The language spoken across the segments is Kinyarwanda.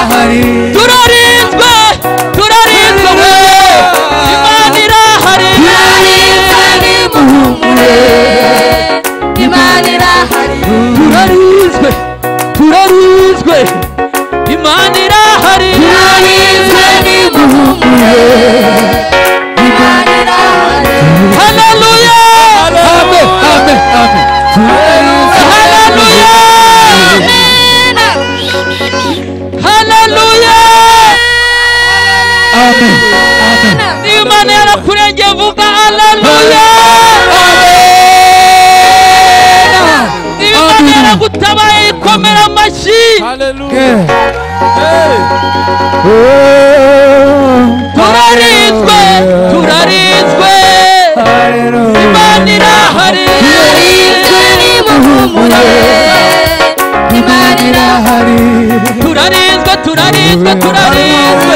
irahari. Turarinzwe, turarinzwe we, Imana irahari. Turarinzwe nimuhumure, Imana irahari. Turarinzwe, turarinzwe, Imana irahari. Turarinzwe nimuhumure, Imana irahari. Haleluya, amen, amen, amen. Haleluya, haleluya, amen, amen. Imana yarakurengeye, vuga haleluya. Imana yaragutabaye, ikomera amashyi. Haleluya. Turarinzwe, turarinzwe, Imana irahari. Turarinzwe nimuhumure, Imana irahari. Turarinzwe, turarinzwe, turarinzwe,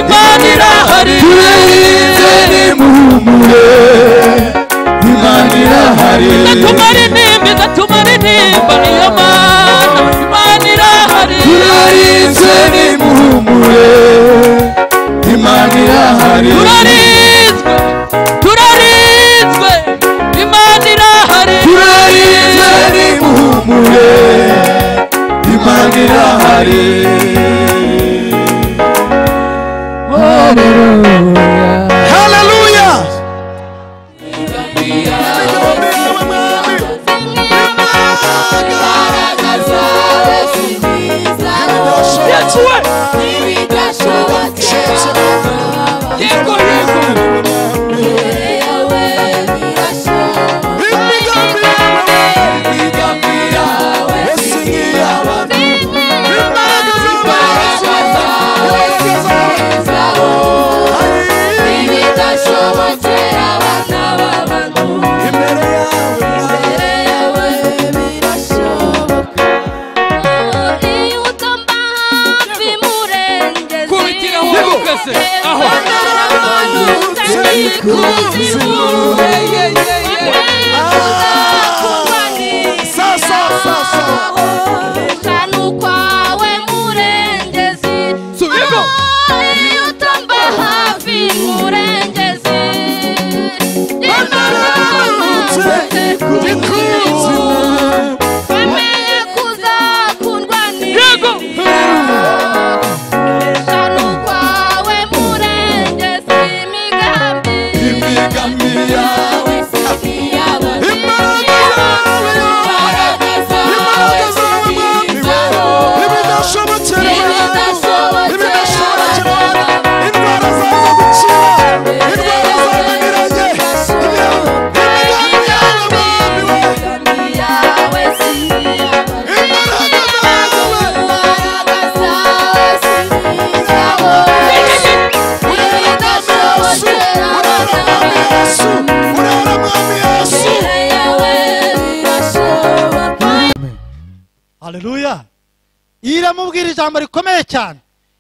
Imana irahari. Turarinzwe nimuhumure, Imana irahari. Izatumara intimba, izatumara intimba, iyo Mana, Imana irahari. Turarinzwe nimuhumure, Imana irahari. Turarinzwe, turarinzwe, Imana irahari. Turarinzwe nimuhumure, Imana irahari. Haleluya. Yesu we, yego yego. Kubitiraho wese aho. Subiramo. Yego. Haleluya. Iramubwira ijambo rikomeye cyane.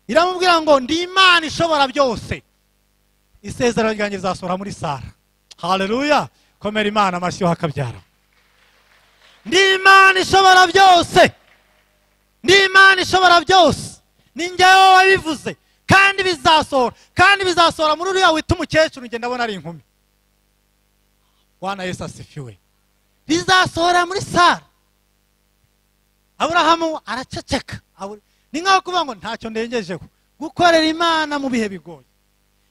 Iramubwira ngo ndi Imana ishobora byose. Isezerano ryanjye rizasohora muri Sara. Haleluya. Komera Imana amashyi hakabyara. Ndi Imana ishobora byose. Ndi Imana ishobora byose. Ni njyewe wabivuze kandi bizasohora, kandi bizasohora muri uriya wita umukecuru, njye ndabona ari inkumi. Bwana Yesu asifiwe. Bizasohora muri Sara. Aburahamu araceceka. Ni nkaho kuvuga ngo ntacyo ndengejeho. Gukorera Imana mu bihe bigoye.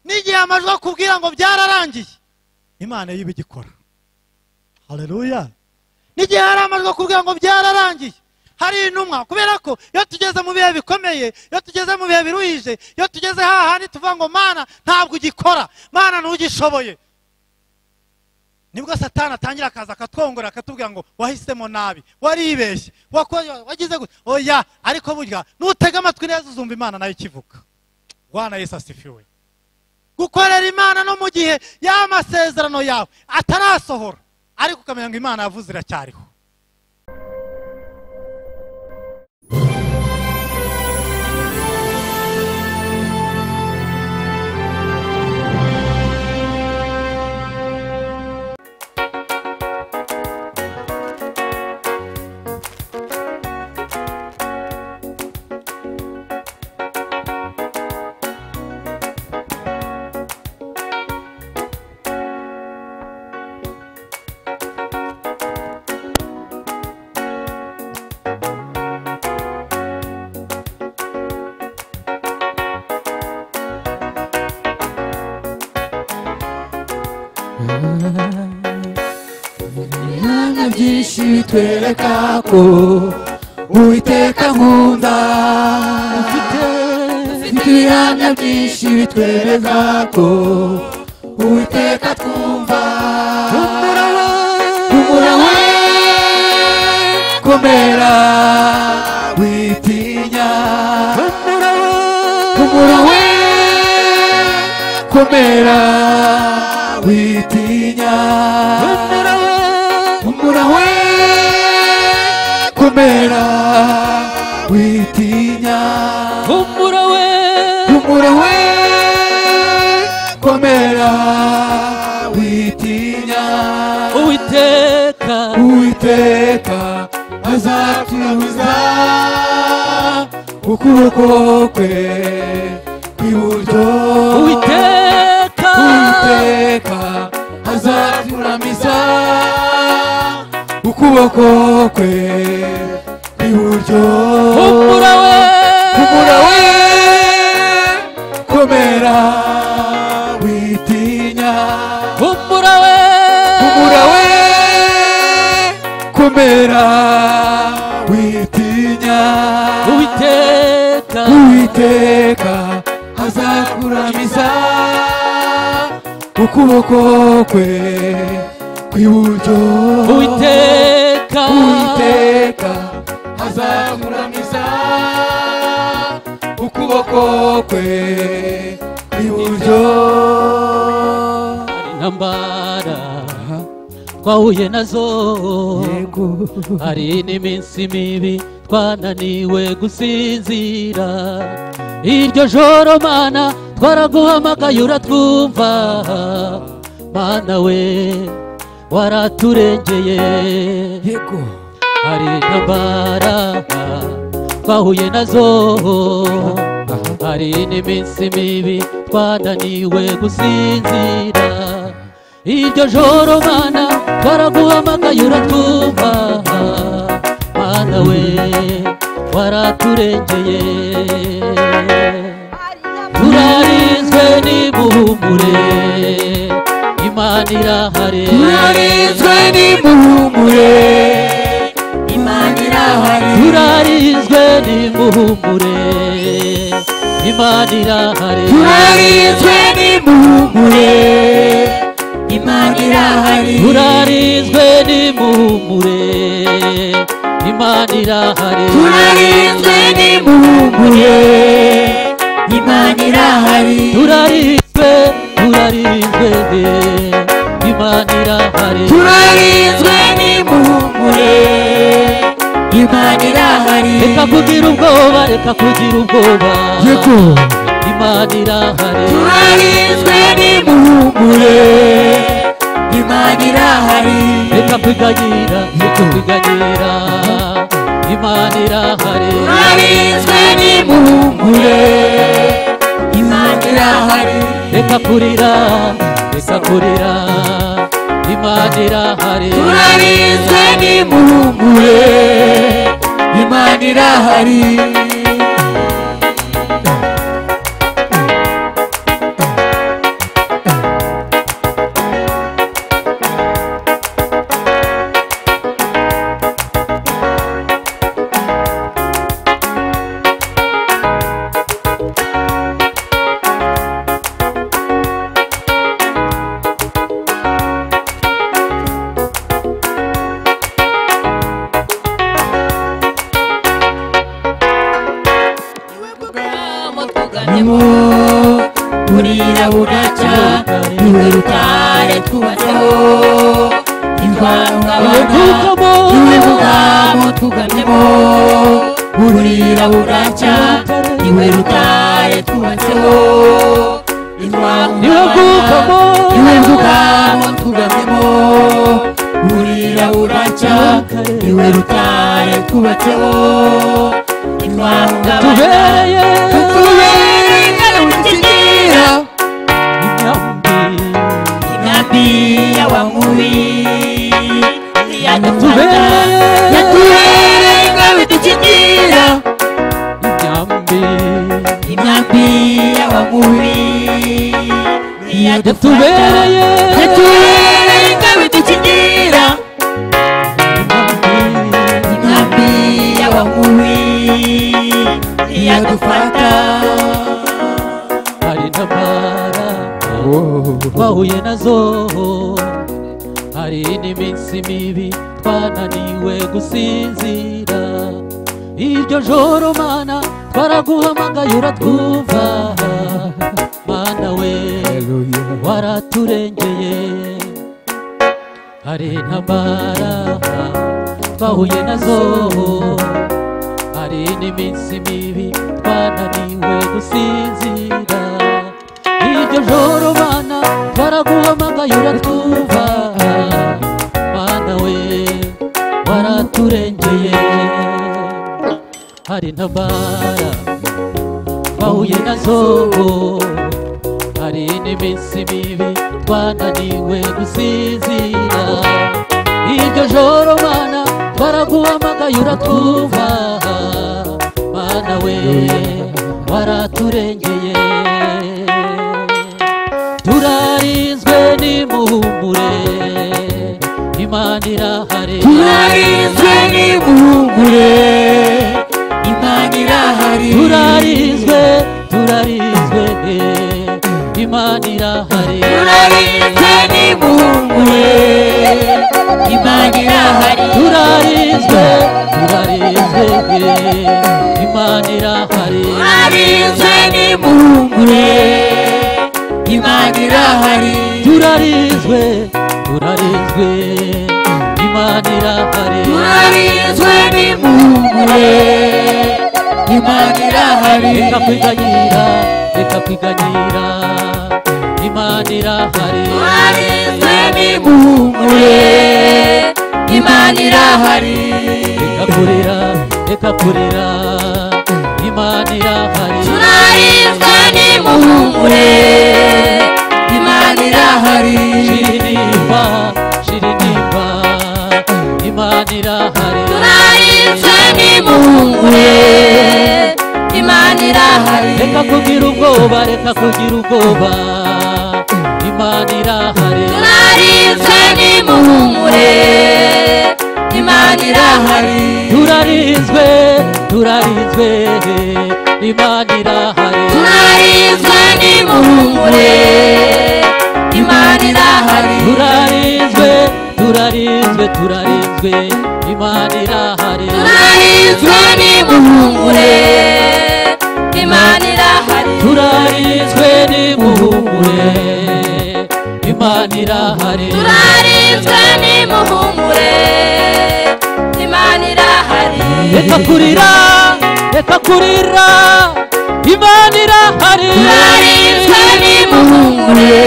N'igihe amajwi akubwira ngo byararangiye, Imana yo ibigikora. Haleluya. N'igihe hari amajwi akubwira ngo byararangiye, hari intumwa. Kubera ko iyo tugeze mu bihe bikomeye, iyo tugeze mu bihe biruhije, iyo tugeze hahandi tuvuga ngo Mana ntabwo ugikora, Mana ntugishoboye, nibwo Satani atangira akaza akatwongora akatubwira ngo wahisemo nabi, waribeshye, wagize gute. Oya, ariko burya nutega amatwi neza uzumva Imana nayo ikivuga. Bwana Yesu asifiwe. Gukorera Imana no mu gihe y'amasezerano yawe atarasohora, ariko ukamenya ngo Imana yavuze iracyariho. Ibihamya byinshi bitwereka ko Uwiteka nkunda. Mfite ibihamya byinshi bitwereka ko Uwiteka twumva. Humura we, komera witinya. Humura we, komera witinya. Humura we, komera witinya. Humura we, humura we, komera witinya. Uwiteka, Uwiteka azatuza ukuboko kwe kw'iburyo. Uwiteka, Uwiteka azaturamiza ukuboko kwe kw'iburyo. Humura we, humura we, komera witinya. Humura we, humura we, komera witinya. Uwiteka, Uwiteka azakuramiza ukuboko kwe kw'iburyo. Uwiteka, Uwiteka azakuramiza ukuboko kwe kw'iburyo. Hari intambara twahuye nazo, hari n'iminsi mibi twananiwe gusinzira. Iryo joro Mana twaraguhamagaye uratwumva. Mana we waraturengeye. Yego. Hari intambara twahuye nazo, hari n'iminsi mibi twananiwe gusinzira. Iryo joro Mana twaraguhamagaye uratwumva. Mana we waraturengeye. Turarinzwe n'imuhumure, Imana irahari. Turarinzwe n'imuhumure, Imana irahari. Turarinzwe n'imuhumure, Imana irahari. Turarinzwe n'imuhumure, Imana irahari. Turarinzwe n'imuhumure, Imana irahari. Turarinzwe n'imuhumure, Imana irahari. Turarinzwe, turarinzwe, Imana irahari. Turarinzwe n'imuhumure, Imana irahari. Reka kugira ubwoba, reka kugira ubwoba. Yego. Imana irahari. Turarinzwe n'imuhumure, Imana irahari. Reka kwiganyira, reka kwiganyira, Imana irahari. Turarinzwe n'imuhumure, Imana irahari. Reka kurira, reka kurira, Imana irahari. Turarinzwe n'imuhumure, Imana irahari. Burira buracya niwe rutare twubatseho intwaro, niwe bugamo twugamyemo. Burira buracya niwe rutare twubatseho intwaro, niwe bugamo twugamyemo. Burira buracya niwe rutare twubatseho intwaro, tubereye yatubereye ingabo idukingira. Imyambi y'abamubi yatubereye yatubereye Izadufata. Hari intambara twahuye nazo, hari n'iminsi mibi twananiwe gusinzira. Iryo joro Mana twaraguhamagaye uratwumva, Mana we waraturengeye. Hari intambara twahuye nazo, hari n'iminsi mibi twananiwe gusinzira. Iryo joro Mana twaraguhamagaye uratwumva, Mana we waraturengeye. Hari intambara twahuye nazo, hari n'iminsi mibi twananiwe gusinzira. Iryo joro Mana twaraguhamagaye uratwumva, Mana we waraturengeye. Turarinzwe n'imuhumure, Imana irahari. Turarinzwe n'imuhumure, Imana irahari. Turarinzwe, turarinzwe, Imana irahari. Turarinzwe n'imuhumure, Imana irahari. Turarinzwe, turarinzwe, Imana irahari. Turarinzwe n'imuhumure, Imana irahari. Turarinzwe, turarinzwe, Imana irahari. Turarinzwe n'imuhumure, Imana irahari. Reka kwiganyira, reka kwiganyira, Imana irahari. Turarinzwe n'imuhumure, Imana irahari. Reka kurira, reka kurira, Imana irahari. Turarinzwe n'imuhumure, Imana irahari. Shirinimba, shirinimba, Imana irahari. Turarinzwe n'imuhumure, Imana irahari. Reka kugira ubwoba, reka kugira ubwoba, Imana irahari. Turarinzwe n'imuhumure, Imana irahari. Turarinzwe, turarinzwe, Imana irahari. Turarinzwe n'imuhumure, Imana irahari. Turarinzwe, turarinzwe, turarinzwe, Imana irahari. Turarinzwe n'imuhumure, Imana irahari. Turarinzwe n'imuhumure, Imana irahari. Turarinzwe n'imuhumure, Imana irahari. Reka kurira, reka kurira, Imana irahari. Turarinzwe n'imuhumure,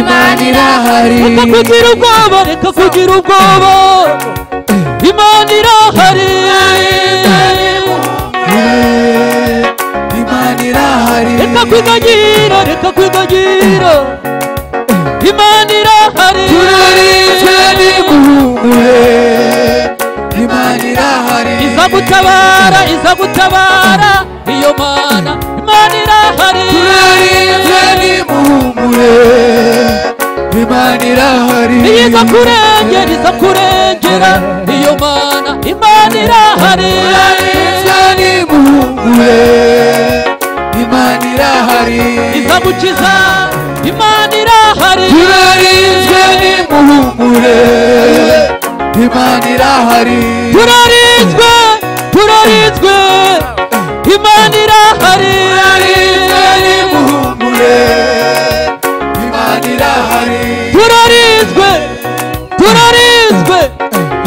Imana irahari. Reka kugira ubwoba, reka kugira ubwoba, Imana irahari. Imana irahari. Reka kwiganyira, reka kwiganyira, Imana irahari. Turarinzwe n'imuhumure, Imana irahari. Izagutabara, izagutabara, iyo Mana, Imana irahari. Turarinzwe n'imuhumure, Imana irahari. Iza kurengera, iza kurengera, iyo Mana, Imana irahari. Turarinzwe n'imuhumure, Imana irahari. Izagukiza, Imana irahari. Turarinzwe n'imuhumure, Imana irahari. Turarinzwe, turarinzwe, Imana irahari. Turarinzwe n'imuhumure, Imana irahari. Turarinzwe, turarinzwe,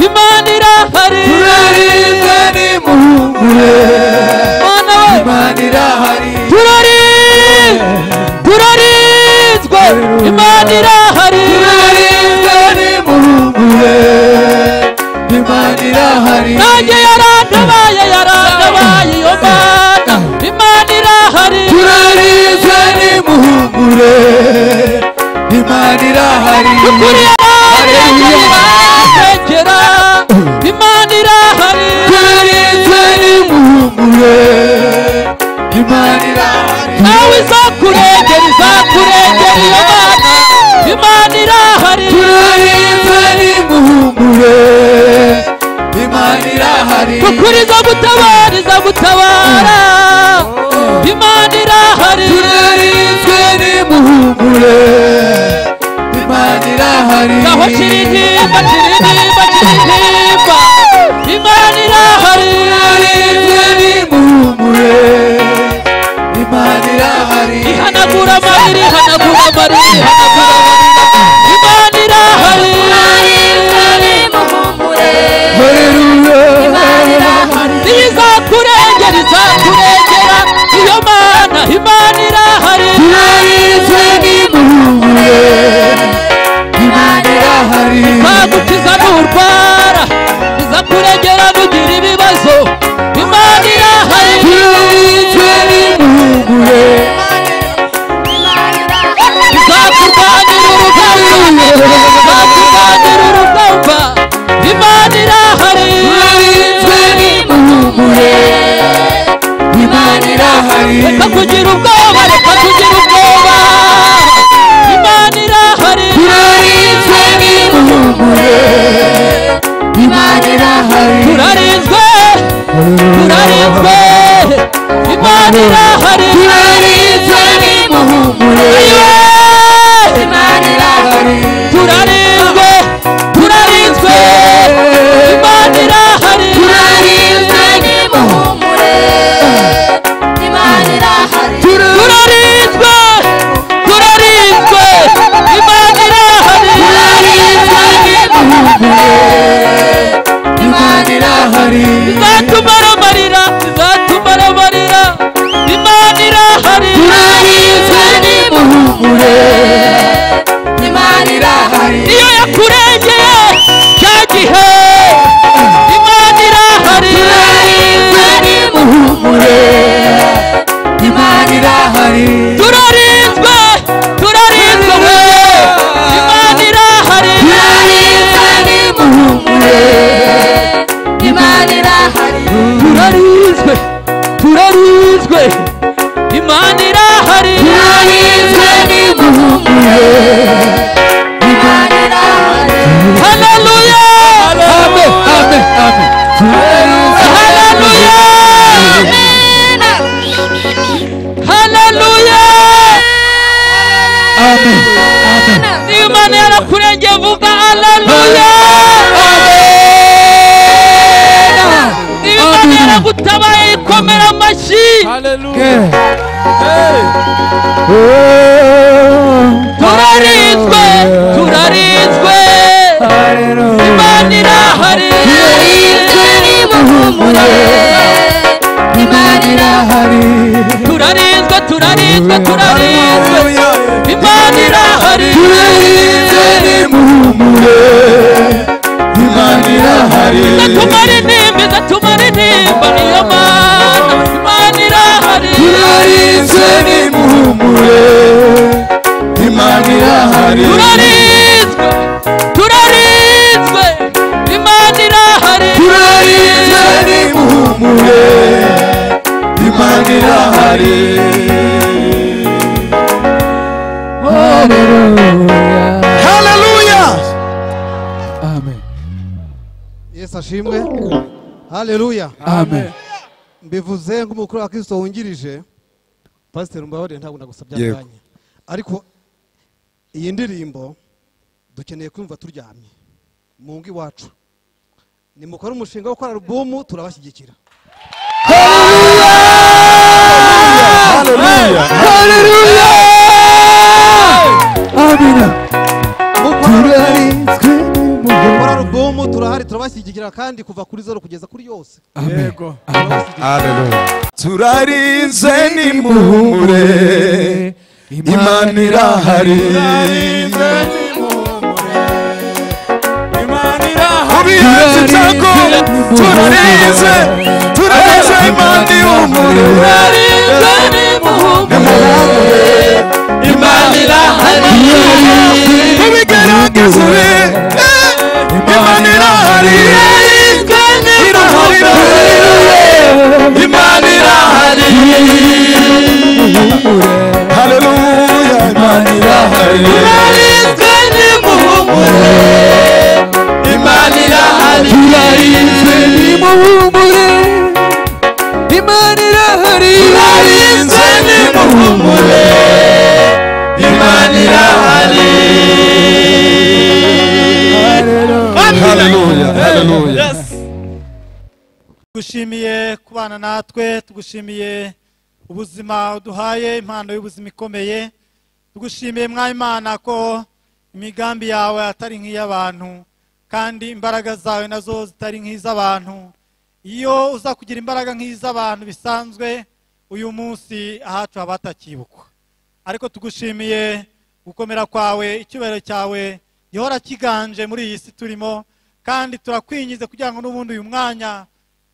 Imana irahari. Turarinzwe n'imuhumure, Mana we, Imana irahari. Turarinzwe, Imana irahari. Turarinzwe n'imuhumure, Imana irahari. Nanjye yarantabaye, yarantabaye iyo Mana, Imana irahari. Turarinzwe n'imuhumure, Imana irahari. Ukuri yarandengera, Imana irahari. Turarinzwe n'imuhumure, Imana irahari. Nawe izakurengera, izakurengera iyo Mana, Imana irahari. Turarinzwe n'imuhumure, Imana irahari. Ukuri izagutabara, izagutabara. amarira, ihanagura amarira, ihanagura amarira. Imana irahari. Izakurengera, izakurengera iyo Mana, Imana irahari. Turarinzwe nimuhumure, Imana irahari. Izagukiza nurwara, izakurengera nugira ibibazo, Imana irahari. Turarinzwe nimuhumure, izakurwanira urugamba, izakurwanira urugamba, Imana irahari. Turarinzwe nimuhumure, Imana irahari. Reka kugira ubwoba, reka kugira ubwoba, Imana irahari. Turarinzwe nimuhumure, Imana irahari. Turarinzwe, turarinzwe, Imana irahari. Turarinzwe nimuhumure, Imana irahari. Turarinzwe, turarinzwe, Imana irahari. Turarinzwe nimuhumure, Imana irahari. Turarinzwe, turarinzwe, Imana irahari. Turarinzwe nimuhumure, Imana irahari. Izatumara amarira, izatumara amarira, Imana irahari. Turarinzwe nimuhumure, Imana irahari. Iyo yakurengeye cya gihe, Imana irahari. Turarinzwe nimuhumure, Imana irahari. Turarinzwe, turarinzwe we, Imana irahari. Turarinzwe nimuhumure, Imana irahari. Turarinzwe, turarinzwe, Imana irahari. Turarinzwe nimuhumure, Imana irahari. Haleluya, Amen, amen, amen. haleluya, haleluya. Amen, amen. Niba Imana yarakurengeye vuga haleluya. Niba Imana yaragutabaye ikomera amashyi. Turarinzwe, turarinzwe, Imana irahari. Turarinzwe nimuhumure, Imana irahari. Turarinzwe, turarinzwe, turarinzwe, Imana irahari. Turarinzwe nimuhumure, Imana irahari. Izatumara intimba, izatumara intimba iyo Mana, Imana irahari. Turarinzwe nimuhumure, Imana irahari. Turarinzwe, turarinzwe, Imana irahari. Turarinzwe nimuhumure, Imana irahari. Haleluya. Amen. Yesu ashimwe. Haleluya. Amen. Mbivuze nk'umukuru wa Kristo wungirije, Pastor mbabarire ntabwo nagusabye Yego. akanya, ariko iyi ndirimbo dukeneye kumva turyamye mu ngo iwacu. Nimukora umushinga wo gukora alubumu turabashyigikira. Haleluya. Haleluya. Amina. Mukora Turarinzwe nimuhumure. alubumu turahari turabashyigikira, kandi kuva kuri zero kugeza kuri yose. Amen. Haleluya. Turarinzwe nimuhumure, Imana irahari. Ubihatse ibyago, turarinzwe, turarinzwe, Imana ihumure. Turarinzwe nimuhumure, Imana irahari. Mubigerageze, Imana irahari. Turarinzwe Irahari, nimuhumure, Imana irahari. Haleluya, Imana irahari. Turarinzwe nimuhumure, Imana irahari. Turarinzwe nimuhumure, Imana irahari. Turarinzwe nimuhumure, Imana irahari. Haleluya, haleluya. Tugushimiye kubana natwe, tugushimiye ubuzima uduhaye, impano y'ubuzima ikomeye. Tugushimiye Mwami Imana ko imigambi yawe atari nk'iy'abantu, kandi imbaraga zawe nazo zitari nk'iz'abantu. Iyo uza kugira imbaraga nk'iz'abantu bisanzwe, uyu munsi ahacu haba hatakibukwa. Ariko tugushimiye gukomera kwawe, icyubahiro cyawe gihora kiganje muri iyi si turimo, kandi turakwingize kugira ngo n'ubundi uyu mwanya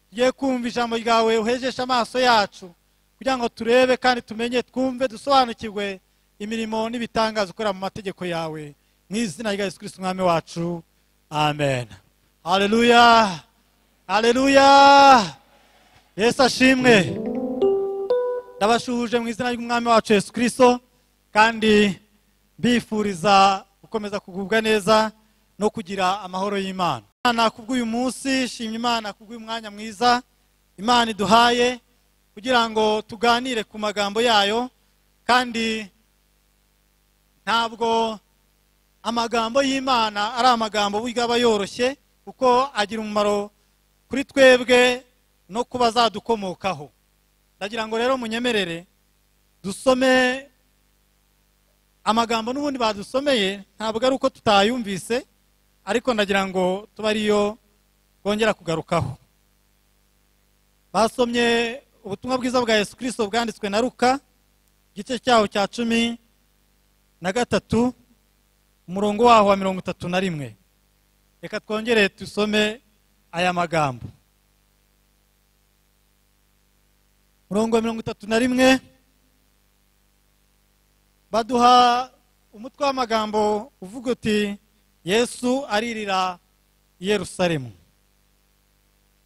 tugiye kumva ijambo ryawe uhejeshe amaso yacu, kugira ngo turebe kandi tumenye, twumve, dusobanukirwe imirimo n'ibitangaza ukorera mu mategeko yawe, mu izina rya Yesu Kristo Umwami wacu, amen. Haleluya, haleluya. Yesu ashimwe. Ndabashuhuje mu izina ry'Umwami wacu Yesu Kristo, kandi mbifuriza gukomeza kugubwa neza no kugira amahoro y'Imana. Imana kubw'uyu munsi, shimye Imana kubw'uyu mwanya mwiza Imana iduhaye kugira ngo tuganire ku magambo yayo. Kandi ntabwo amagambo y'Imana ari amagambo burya aba yoroshye, kuko agira umumaro kuri twebwe no kuba azadukomokaho. Ndagira ngo rero munyemerere dusome amagambo n'ubundi badusomeye, ntabwo ari uko tutayumvise, ariko ndagira ngo tuba ariyo bongera kugarukaho. Basomye ubutumwa bwiza bwa Yesu Kristo bwanditswe na Luka, igice cyaho cya 13, umurongo waho wa 31. Reka twongere tusome aya magambo. Umurongo wa 31 baduha umutwe w'amagambo uvuga uti: Yesu aririra i Yerusalemu.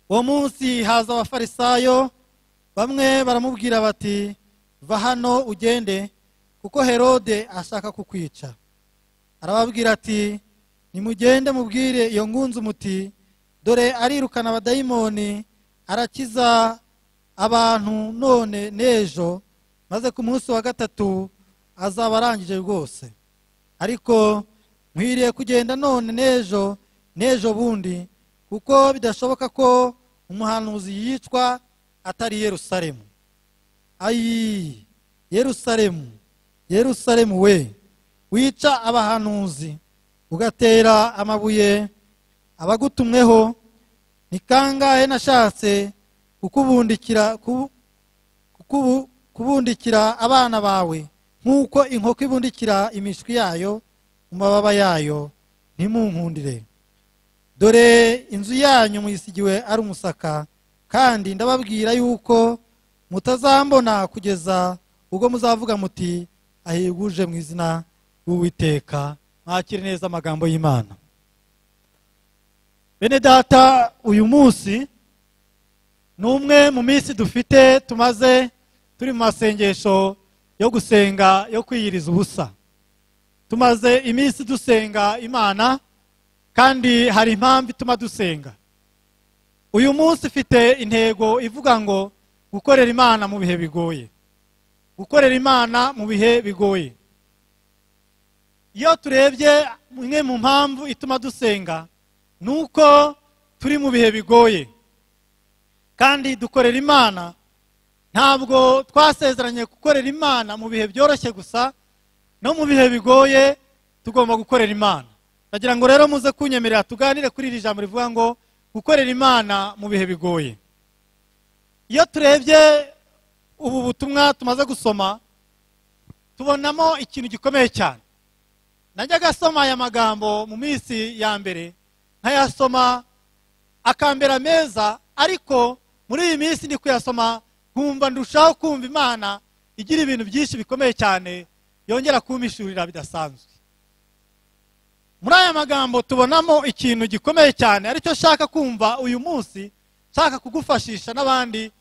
Uwo munsi haza abafarisayo bamwe baramubwira bati: va hano ugende, kuko Herode ashaka kukwica. Arababwira ati: nimugende mubwire iyo ngunzu muti, dore arirukana abadayimoni, arakiza abantu none n'ejo, maze ku munsi wa gatatu azaba arangije rwose. Ariko nkwiriye kugenda none n'ejo n'ejo bundi, kuko bidashoboka ko umuhanuzi yicwa atari Yerusalemu. Ayi Yerusalemu, Yerusalemu we, wica abahanuzi ugatera amabuye abagutumweho, ni kangahe nashatse kubundikira abana bawe nk'uko inkoko ibundikira imishwi yayo mu mababa yayo, ntimunkundire. Dore inzu yanyu muyisigiwe ari umusaka, kandi ndababwira yuko mutazambona kugeza ubwo muzavuga muti: ahiguje mu izina ry'Uwiteka. Mwakire neza amagambo y'Imana. Bene data, uyu munsi ni umwe mu minsi dufite tumaze turi mu masengesho yo gusenga, yo kwiyiriza ubusa. Tumaze iminsi dusenga Imana, kandi hari impamvu ituma dusenga. Uyu munsi ufite intego ivuga ngo gukorera Imana mu bihe bigoye. Gukorera Imana mu bihe bigoye. Iyo turebye imwe mu mpamvu ituma dusenga nuko turi mu bihe bigoye, kandi dukorera Imana. Ntabwo twasezeranye gukorera Imana mu bihe byoroshye gusa, no mu bihe bigoye tugomba gukorera Imana. Ndagira ngo rero muze kunyemerera tuganire kuri iri jambo rivuga ngo gukorera Imana mu bihe bigoye. Iyo turebye ubu butumwa tumaze gusoma, tubonamo ikintu gikomeye cyane. Najyaga asoma aya magambo mu minsi ya mbere, nkayasoma akambera meza, ariko muri iyi minsi ndi kuyasoma nkumva ndushaho kumva Imana igira ibintu byinshi bikomeye cyane yongera kumpishurira bidasanzwe. Muri aya magambo tubonamo ikintu gikomeye cyane, aricyo nshaka kumva uyu munsi, nshaka kugufashisha n'abandi,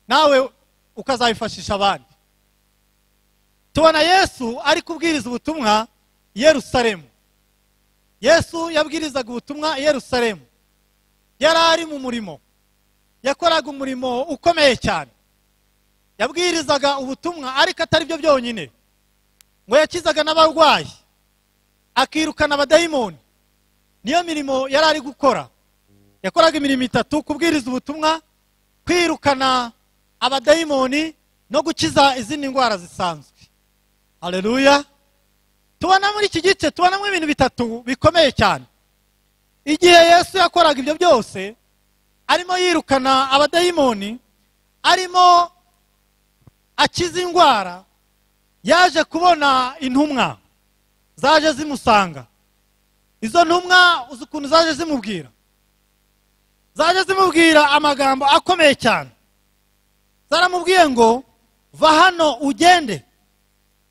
nawe ukazabifashisha abandi. Tubona Yesu ari kubwiriza ubutumwa i Yerusalemu. Yesu yabwirizaga ubutumwa i Yerusalemu. Yari ari mu murimo, yakoraga umurimo ukomeye cyane. Yabwirizaga ubutumwa, ariko atari byo byonyine, ngo yakizaga n'abarwayi, akirukana abadayimoni. Niyo mirimo yari ari gukora. Yakoraga imirimo itatu: kubwiriza ubutumwa, kwirukana abadayimoni, no gukiza izindi ndwara zisanzwe. Haleluya. Tubona muri iki gice tubonamo ibintu bitatu bikomeye cyane. Igihe Yesu yakoraga ibyo byose, arimo yirukana abadayimoni, arimo akiza indwara, yaje kubona intumwa zaje zimusanga. Izo ntumwa uzi ukuntu zaje zimubwira? Zaje zimubwira amagambo akomeye cyane. Zaramubwiye ngo va hano ugende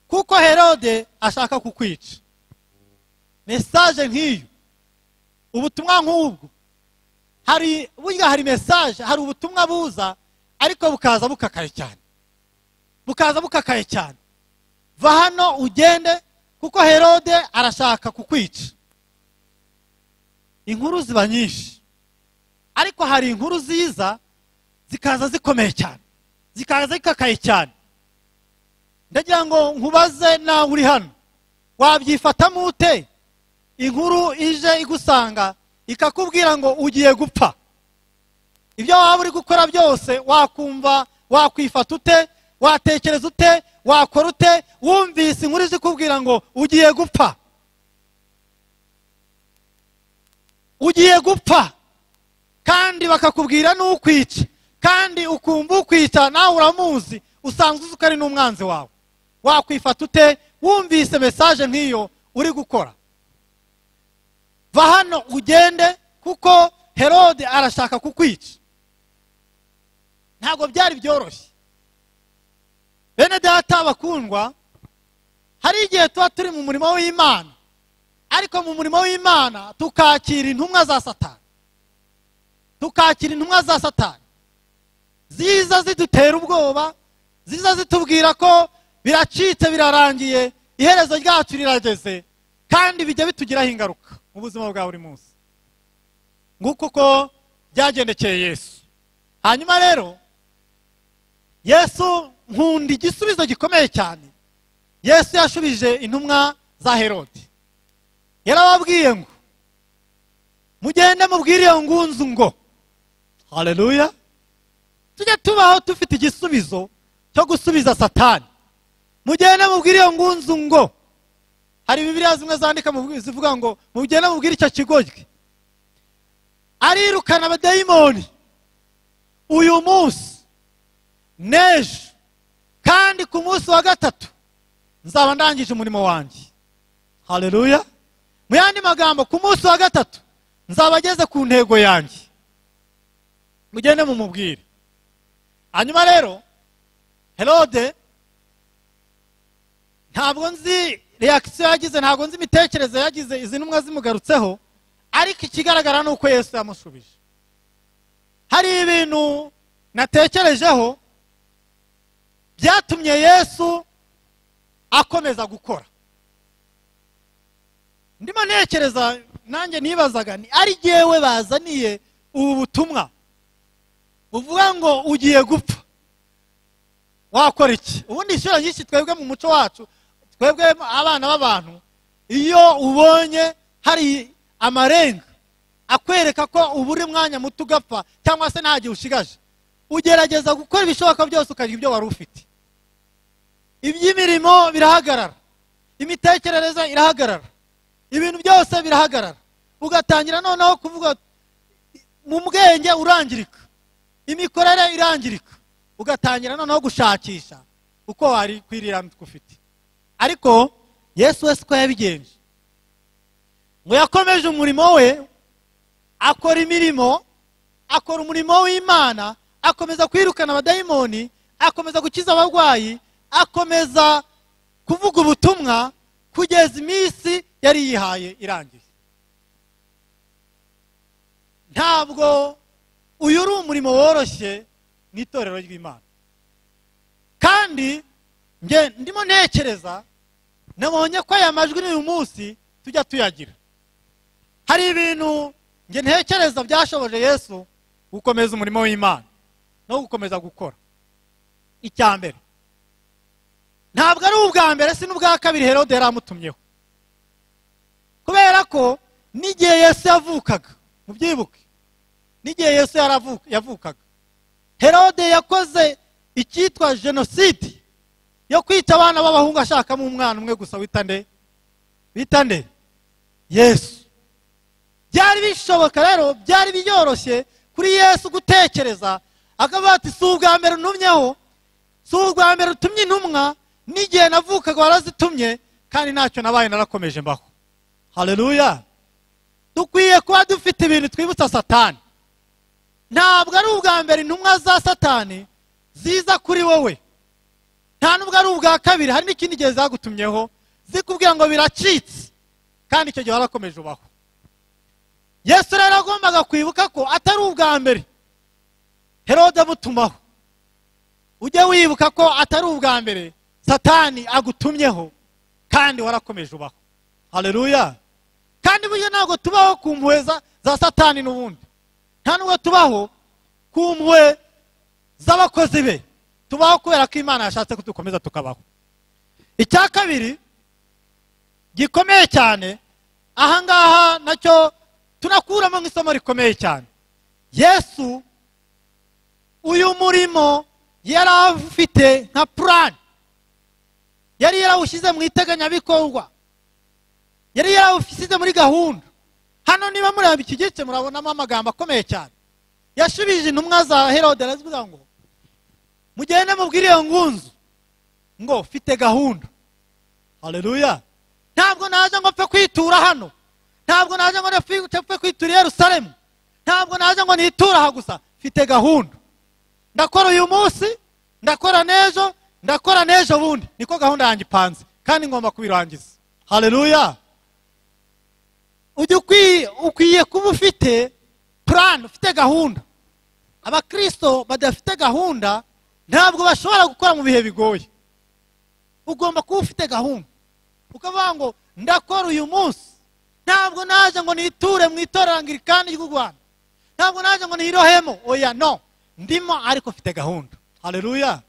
kuko Herode ashaka kukwica. Message nk'iyo, ubutumwa nk'ubwo, hari burya hari message, hari ubutumwa buza ariko bukaza bukakaye cyane, bukaza bukakaye cyane. Va hano ugende kuko Herode arashaka kukwica. Inkuru ziba nyinshi, ariko hari inkuru ziza zikaza zikomeye cyane, zikaza zikakaye cyane. Ndagira ngo nkubaze nawe uri hano, wabyifatamo ute inkuru ije igusanga ikakubwira ngo ugiye gupfa? Ibyo waba uri gukora byose wakumva, wakwifata ute, watekereza ute, wakora ute wumvise inkuru ije ikubwira ngo ugiye gupfa? Ugiye gupfa, kandi bakakubwira n'ukwica, kandi ukumva ukwica nawe uramuzi, usanzwe uzi ko ari n'umwanzi wawe. Wakwifata ute wumvise message nk'iyo uri gukora? Va hano ugende kuko Herode arashaka kukwica. Ntabwo byari byoroshye. Bene data bakundwa, hari igihe tuba turi mu murimo w'Imana, ariko mu murimo w'Imana tukakira intumwa za Satani, tukakira intumwa za Satani ziza zidutera ubwoba, ziza zitubwira ko biracitse, birarangiye, iherezo ryacu rirageze, kandi bijya bitugiraho ingaruka mu buzima bwa buri munsi. Nguko uko byagendekeye Yesu. Hanyuma rero Yesu, nkunda igisubizo gikomeye cyane Yesu yashubije intumwa za Herode. Yarababwiye ngo mugende mubwire iyo ngunzu ngo haleluya. Tujye tubaho dufite igisubizo cyo gusubiza Satani. Mugende mubwire iyo ngunzu ngo, hari Bibiliya zimwe zandika zivuga ngo mugende mubwire icyo kigoryi arirukana abadayimoni uyu munsi n'ejo, kandi ku munsi wa gatatu nzaba ndangije umurimo wanjye. Haleluya. Mu yandi magambo, ku munsi wa gatatu nzaba ageze ku ntego yanjye. Mugende mumubwire. Hanyuma rero Herode, ntabwo nzi reaction yagize, ntabwo nzi imitekerereze yagize izi ntumwa zimugarutseho, ariko ikigaragara ni uko Yesu yamushubije. Hari ibintu natekerejeho byatumye Yesu akomeza gukora. Ndimo ntekereza nanjye nibazaga ni ari jyewe bazaniye ubu butumwa buvuga ngo ugiye gupfa, wakora iki? Ubundi inshuro nyinshi twebwe mu muco wacu, twebwe abana b'abantu, iyo ubonye hari amarenga akwereka ko uburi mwanya muto ugapfa cyangwa se nta gihe ushigaje, ugerageza gukora ibishoboka byose ukagira ibyo wari ufite. Iby'imirimo birahagarara, imitekerereze irahagarara, ibintu byose birahagarara, ugatangira noneho kuvuga mu bwenge urangirika, imikorere irangirika, ugatangira noneho gushakisha uko wari kwirira ufite. Ariko Yesu wese uko yabigenje, ngo yakomeje umurimo we, akora imirimo, akora umurimo w'Imana, akomeza kwirukana abadayimoni, akomeza gukiza abarwayi, akomeza kuvuga ubutumwa kugeza iminsi yari yihaye irangiye. Ntabwo uyu uri umurimo woroshye mu itorero ry'Imana. Kandi nge ndimo ntekereza, nabonye ko aya majwi n'uyu munsi tujya tuyagira. Hari ibintu nge ntekereza byashoboje Yesu gukomeza umurimo w'Imana no gukomeza gukora. Icya mbere, ntabwo ari ubwa mbere si n'ubwa kabiri Herode yaramutumyeho, kubera ko n'igihe Yesu yavukaga, mubyibuke, n'igihe Yesu yavukaga, Herode yakoze icyitwa jenoside yo kwica abana b'abahungu ashakamo umwana umwe gusa wita nde? Bita nde? Yesu. Byari bishoboka rero, byari byoroshye kuri Yesu gutekereza akavuga ati si ubwa mbere untumyeho, si ubwa mbere utumye intumwa, n'igihe navukaga warazitumye kandi ntacyo nabaye, narakomeje mbaho. Haleluya. Dukwiye kuba dufite ibintu twibutsa Satani. Ntabwo ari ubwa mbere intumwa za Satani ziza kuri wowe, nta nubwo ari ubwa kabiri, hari n'ikindi gihe zagutumyeho zikubwira ngo biracitse, kandi icyo gihe warakomeje ubaho. Yesu rero agombaga kwibuka ko atari ubwa mbere Herode amutumaho. Ujye wibuka ko atari ubwa mbere Satani agutumyeho kandi warakomeje ubaho. Haleluya. Kandi burya ntabwo tubaho ku mpuhwe za Satani n'ubundi, nta nubwo tubaho ku mpuhwe z'abakozi be, tubaho kubera ko Imana yashatse kudukomeza tukabaho. Icya kabiri gikomeye cyane ahangaha nacyo tunakuramo nk'isomo rikomeye cyane, Yesu uyu murimo yari afite nka plan, yari yarawushyize mu iteganyabikorwa, yari yarawushyize muri gahunda. Hano niba mureba iki gice murabonamo amagambo akomeye cyane. Yashubije intumwa za Herode arazivuga ngo mugende mubwire iyo ngunzu ngo mfite gahunda. Haleluya. Ntabwo naje ngo mpfe kwitura hano, ntabwo naje ngo mpfe kwitura i Yerusalemu, ntabwo naje ngo nitura aha gusa, mfite gahunda. Ndakora uyu munsi, ndakora n'ejo, ndakora n'ejo bundi, niko gahunda yanjye ipanze kandi ngomba kubirangiza. Haleluya. Ujye ukwiye kuba ufite plan, ufite gahunda. Abakristo badafite gahunda ntabwo bashobora gukora mu bihe bigoye. Ugomba kuba ufite gahunda, ukavuga ngo ndakora uyu munsi, ntabwo naje ngo niture mu itorero Anglikani ry'u Rwanda, ntabwo naje ngo nirohemo, oya no, ndimo ariko mfite gahunda. Haleluya.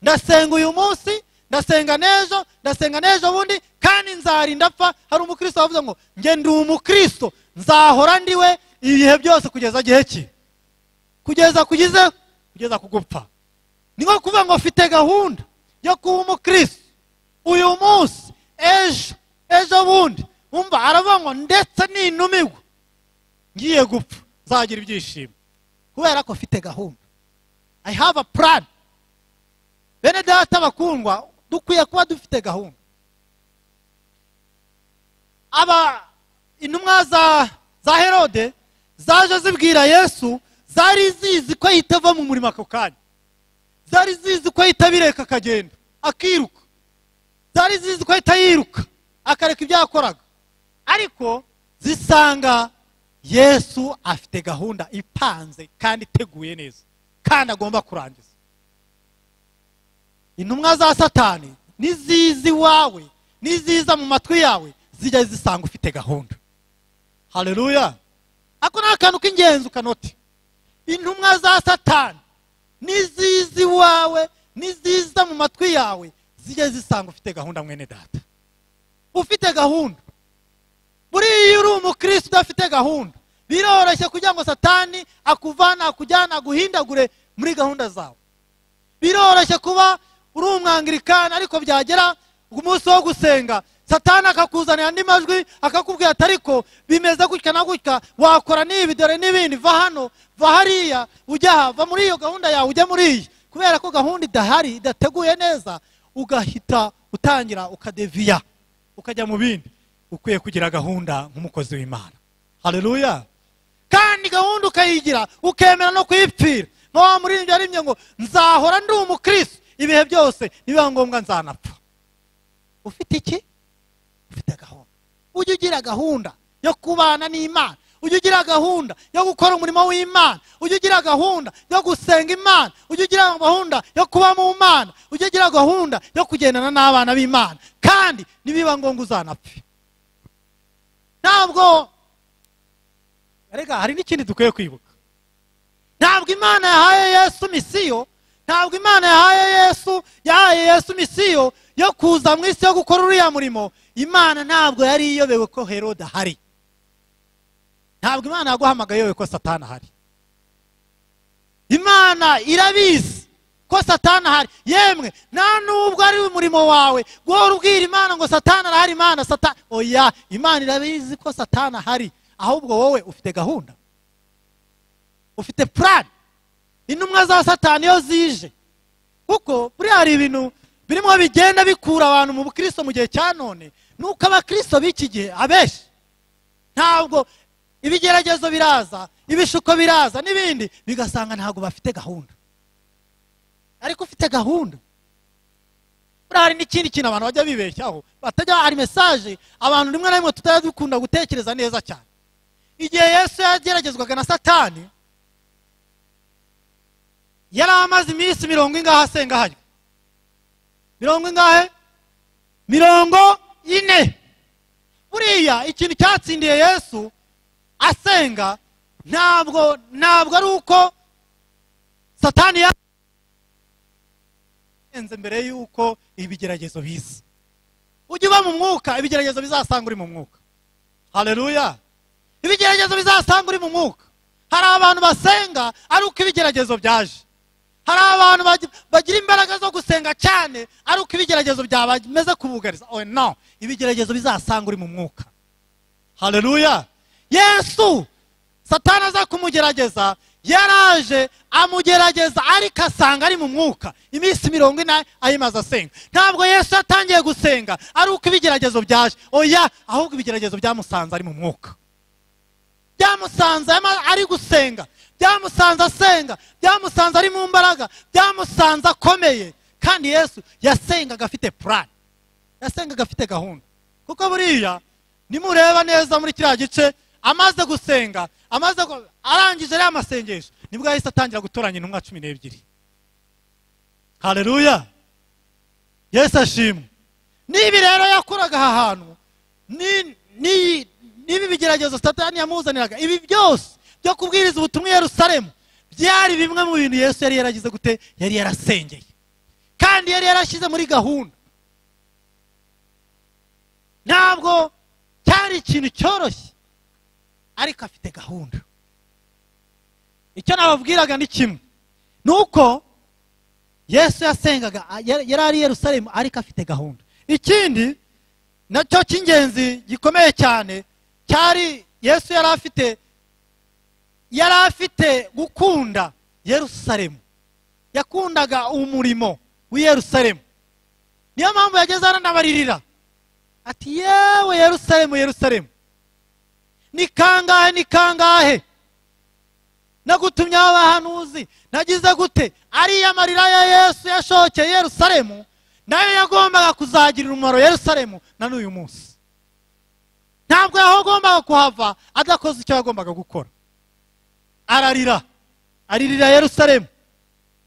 Ndasenga uyu munsi, ndasenga n'ejo, ndasenga n'ejo bundi, kandi nzarinda apfa. Hari umukristo wavuze ngo nge ndi umukristo, nzahora ndiwe ibihe byose kugeza gihe ki? Kugeza kugize, kugeza kugupfa. Ni nko kuvuga ngo mfite gahunda yo kuba umukristo uyu munsi, ejo, ejo bundi. Umva aravuga ngo ndetse ninumirwa ngiye gupfa nzagira ibyishimo kubera ko mfite gahunda. I have a plan. Bene data bakundwa, dukwiye kuba dufite gahunda. Aba intumwa za Herode zaje zibwira Yesu, zari zizi ko yitava mu murimo ako kanya, zari zizi ko yitabireka akagenda akiruka, zari zizi ko ahita yiruka akareka ibyo yakoraga, ariko zisanga Yesu afite gahunda ipanze kandi iteguye neza kandi agomba kurangiza. Intumwa za Satani nizizi wawe, niziza mu matwi yawe, zijya zisanga ufite gahunda. Haleluya. Ako ni akantu k'ingenzi ukanoti. Intumwa za Satani nizizi wawe, niziza mu matwi yawe, zijya zisanga ufite gahunda. Mwene data, ufite gahunda. Buriya uri umukristo udafite gahunda, biroroshye kugira ngo Satani akuvana, akujyana, aguhindagure muri gahunda zawe. Biroroshye kuba uri umwangirikani ariko byagera umunsi wo gusenga Satani akakuzanira andi majwi akakubwira ati ariko bimeze gutya na gutya, wakora n'ibi dore n'ibindi, va hano, va hariya, ujya aha, va muri iyo gahunda yawe ujya muri iyi. Kubera ko gahunda idahari, idateguye neza, ugahita utangira ukadeviya ukajya mu bindi. Ukwiye kugira gahunda nk'umukozi w'Imana. Haleluya. Kandi gahunda ukayigira ukemera no kuyipfira. Nka wa muririmbyi yarimye ngo nzahora ndi umukristo ibihe byose, nibiba ngombwa nzanapfa. Ufite iki? Ufite gahunda. Ujye ugira gahunda yo kubana n'Imana, ujye ugira gahunda yo gukora umurimo w'Imana, ujye ugira gahunda yo gusenga Imana, ujye ugira gahunda yo kuba mu Mana, ujye ugira gahunda yo kugendana n'abana b'Imana, kandi nibiba ngombwa uzanapfa. Ntabwo rega hari n'ikindi dukwiye kwibuka. Ntabwo Imana yahaye Yesu misiyo, ntabwo Imana yahaye Yesu misiyo yo kuza mu isi yo gukora uriya murimo. Imana ntabwo yari iyobewe ko Herode ahari. Ntabwo Imana yaguhamagaye iyobewe ko Satani ahari. Imana irabizi ko Satani ahari. Yemwe nta nubwo ari umurimo wawe guhora ubwira Imana ngo Satani arahari, Imana Satani, oya, Imana irabizi ko Satani ahari, ahubwo wowe ufite gahunda, ufite plan. Intumwa za Satani iyo zije, kuko buriya hari ibintu birimo bigenda bikura abantu mu bukristo mu gihe cya none, nuko abakristo b'iki gihe abenshi ntabwo ibigeragezo biraza, ibishuko biraza n'ibindi, bigasanga ntabwo bafite gahunda. Ariko ufite gahunda. Buriya hari n'ikindi kintu abantu bajya bibeshyaho, batajya, hari message abantu rimwe na rimwe tutajya dukunda gutekereza neza cyane. Igihe Yesu yageragezwaga na Satani, yari amaze iminsi 40 ingahe asenga harya? 40 ingahe? 40. Buriya ikintu cyatsindiye Yesu asenga ntabwo ari uko Satani yaenze mbere yuko ibigeragezo biza. Ujye uba mu mwuka, ibigeragezo bizasanga uri mu mwuka. Haleluya. Ibigeragezo bizasanga uri mu mwuka. Hari abantu basenga ari uko ibigeragezo byaje. Hari abantu bagira imbaraga zo gusenga cyane ari uko ibigeragezo byabameze kubugariza. Oh no, ibigeragezo bizasanga uri mu mwuka. Haleluya. Yesu Satani aza kumugerageza, yaraje amugerageza ariko asanga ari mu mwuka. Iminsi 40 ayimaze asenga. Ntabwo Yesu yatangiye gusenga ari uko ibigeragezo byaje, oya, ahubwo ibigeragezo byamusanze ari mu mwuka. Byamusanze ari gusenga, byamusanze asenga, byamusanze ari mu mbaraga, byamusanze akomeye. Kandi Yesu yasengaga afite plan, yasengaga afite gahunda. Kuko buriya nimureba neza muri kiriya gice, amaze gusenga, amaze arangije ariya masengesho, nibwo yahise atangira gutoranya intumwa 12. Haleluya. Yesu ashimwe. Nibi rero yakoraga aha hantu, nibi bigeragezo Satani yamuzaniraga, ibi byose byo kubwiriza ubutumwa i Yerusalemu byari bimwe mu bintu Yesu yari yaragize gute, yari yarasengeye, kandi yari yarashyize muri gahunda. Ntabwo cyari ikintu cyoroshye, ariko afite gahunda. Icyo nababwiraga ni kimwe, nuko Yesu yasengaga, yari ari i Yerusalemu ariko afite gahunda. Ikindi nacyo cy'ingenzi gikomeye cyane cyari Yesu yari afite gukunda Yerusalemu. Yakundaga umurimo w'i Yerusalemu. Niyo mpamvu yageze aranabaririra ati yewe Yerusalemu, Yerusalemu, ni kangahe, ni kangahe nagutumye abahanuzi, nagize gute. Ariya marira ya Yesu yashokeye Yerusalemu nayo yagombaga kuzagirira umumaro Yerusalemu na n'uyu munsi. Ntabwo yagombaga kuhava adakoze icyo yagombaga gukora. Ararira, aririra Yerusalemu,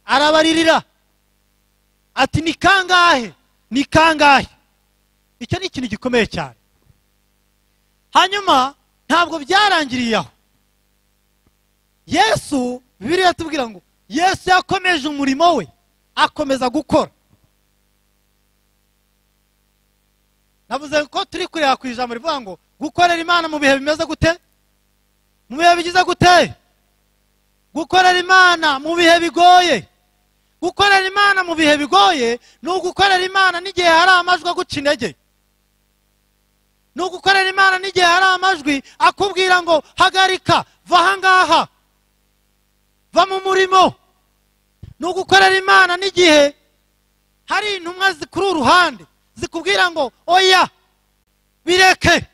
arabaririra ati ni kangahe, ni kangahe. Icyo ni ikintu gikomeye cyane. Hanyuma ntabwo byarangiriye aho. Yesu, Bibiliya itubwira ngo Yesu yakomeje umurimo we, akomeza gukora. Navuze ko turi kureba ku ijambo rivuga ngo gukorera Imana mu bihe bimeze gute? Mu bihe bigize gute? Gukorera Imana mu bihe bigoye. Gukorera Imana mu bihe bigoye ni ugukorera Imana n'igihe hari amajwi aguca intege. Ni ugukorera Imana n'igihe hari amajwi akubwira ngo hagarika, va aha ngaha, va mu murimo. Ni ugukorera Imana n'igihe hari intumwa zikuri uruhande zikubwira ngo oya, bireke.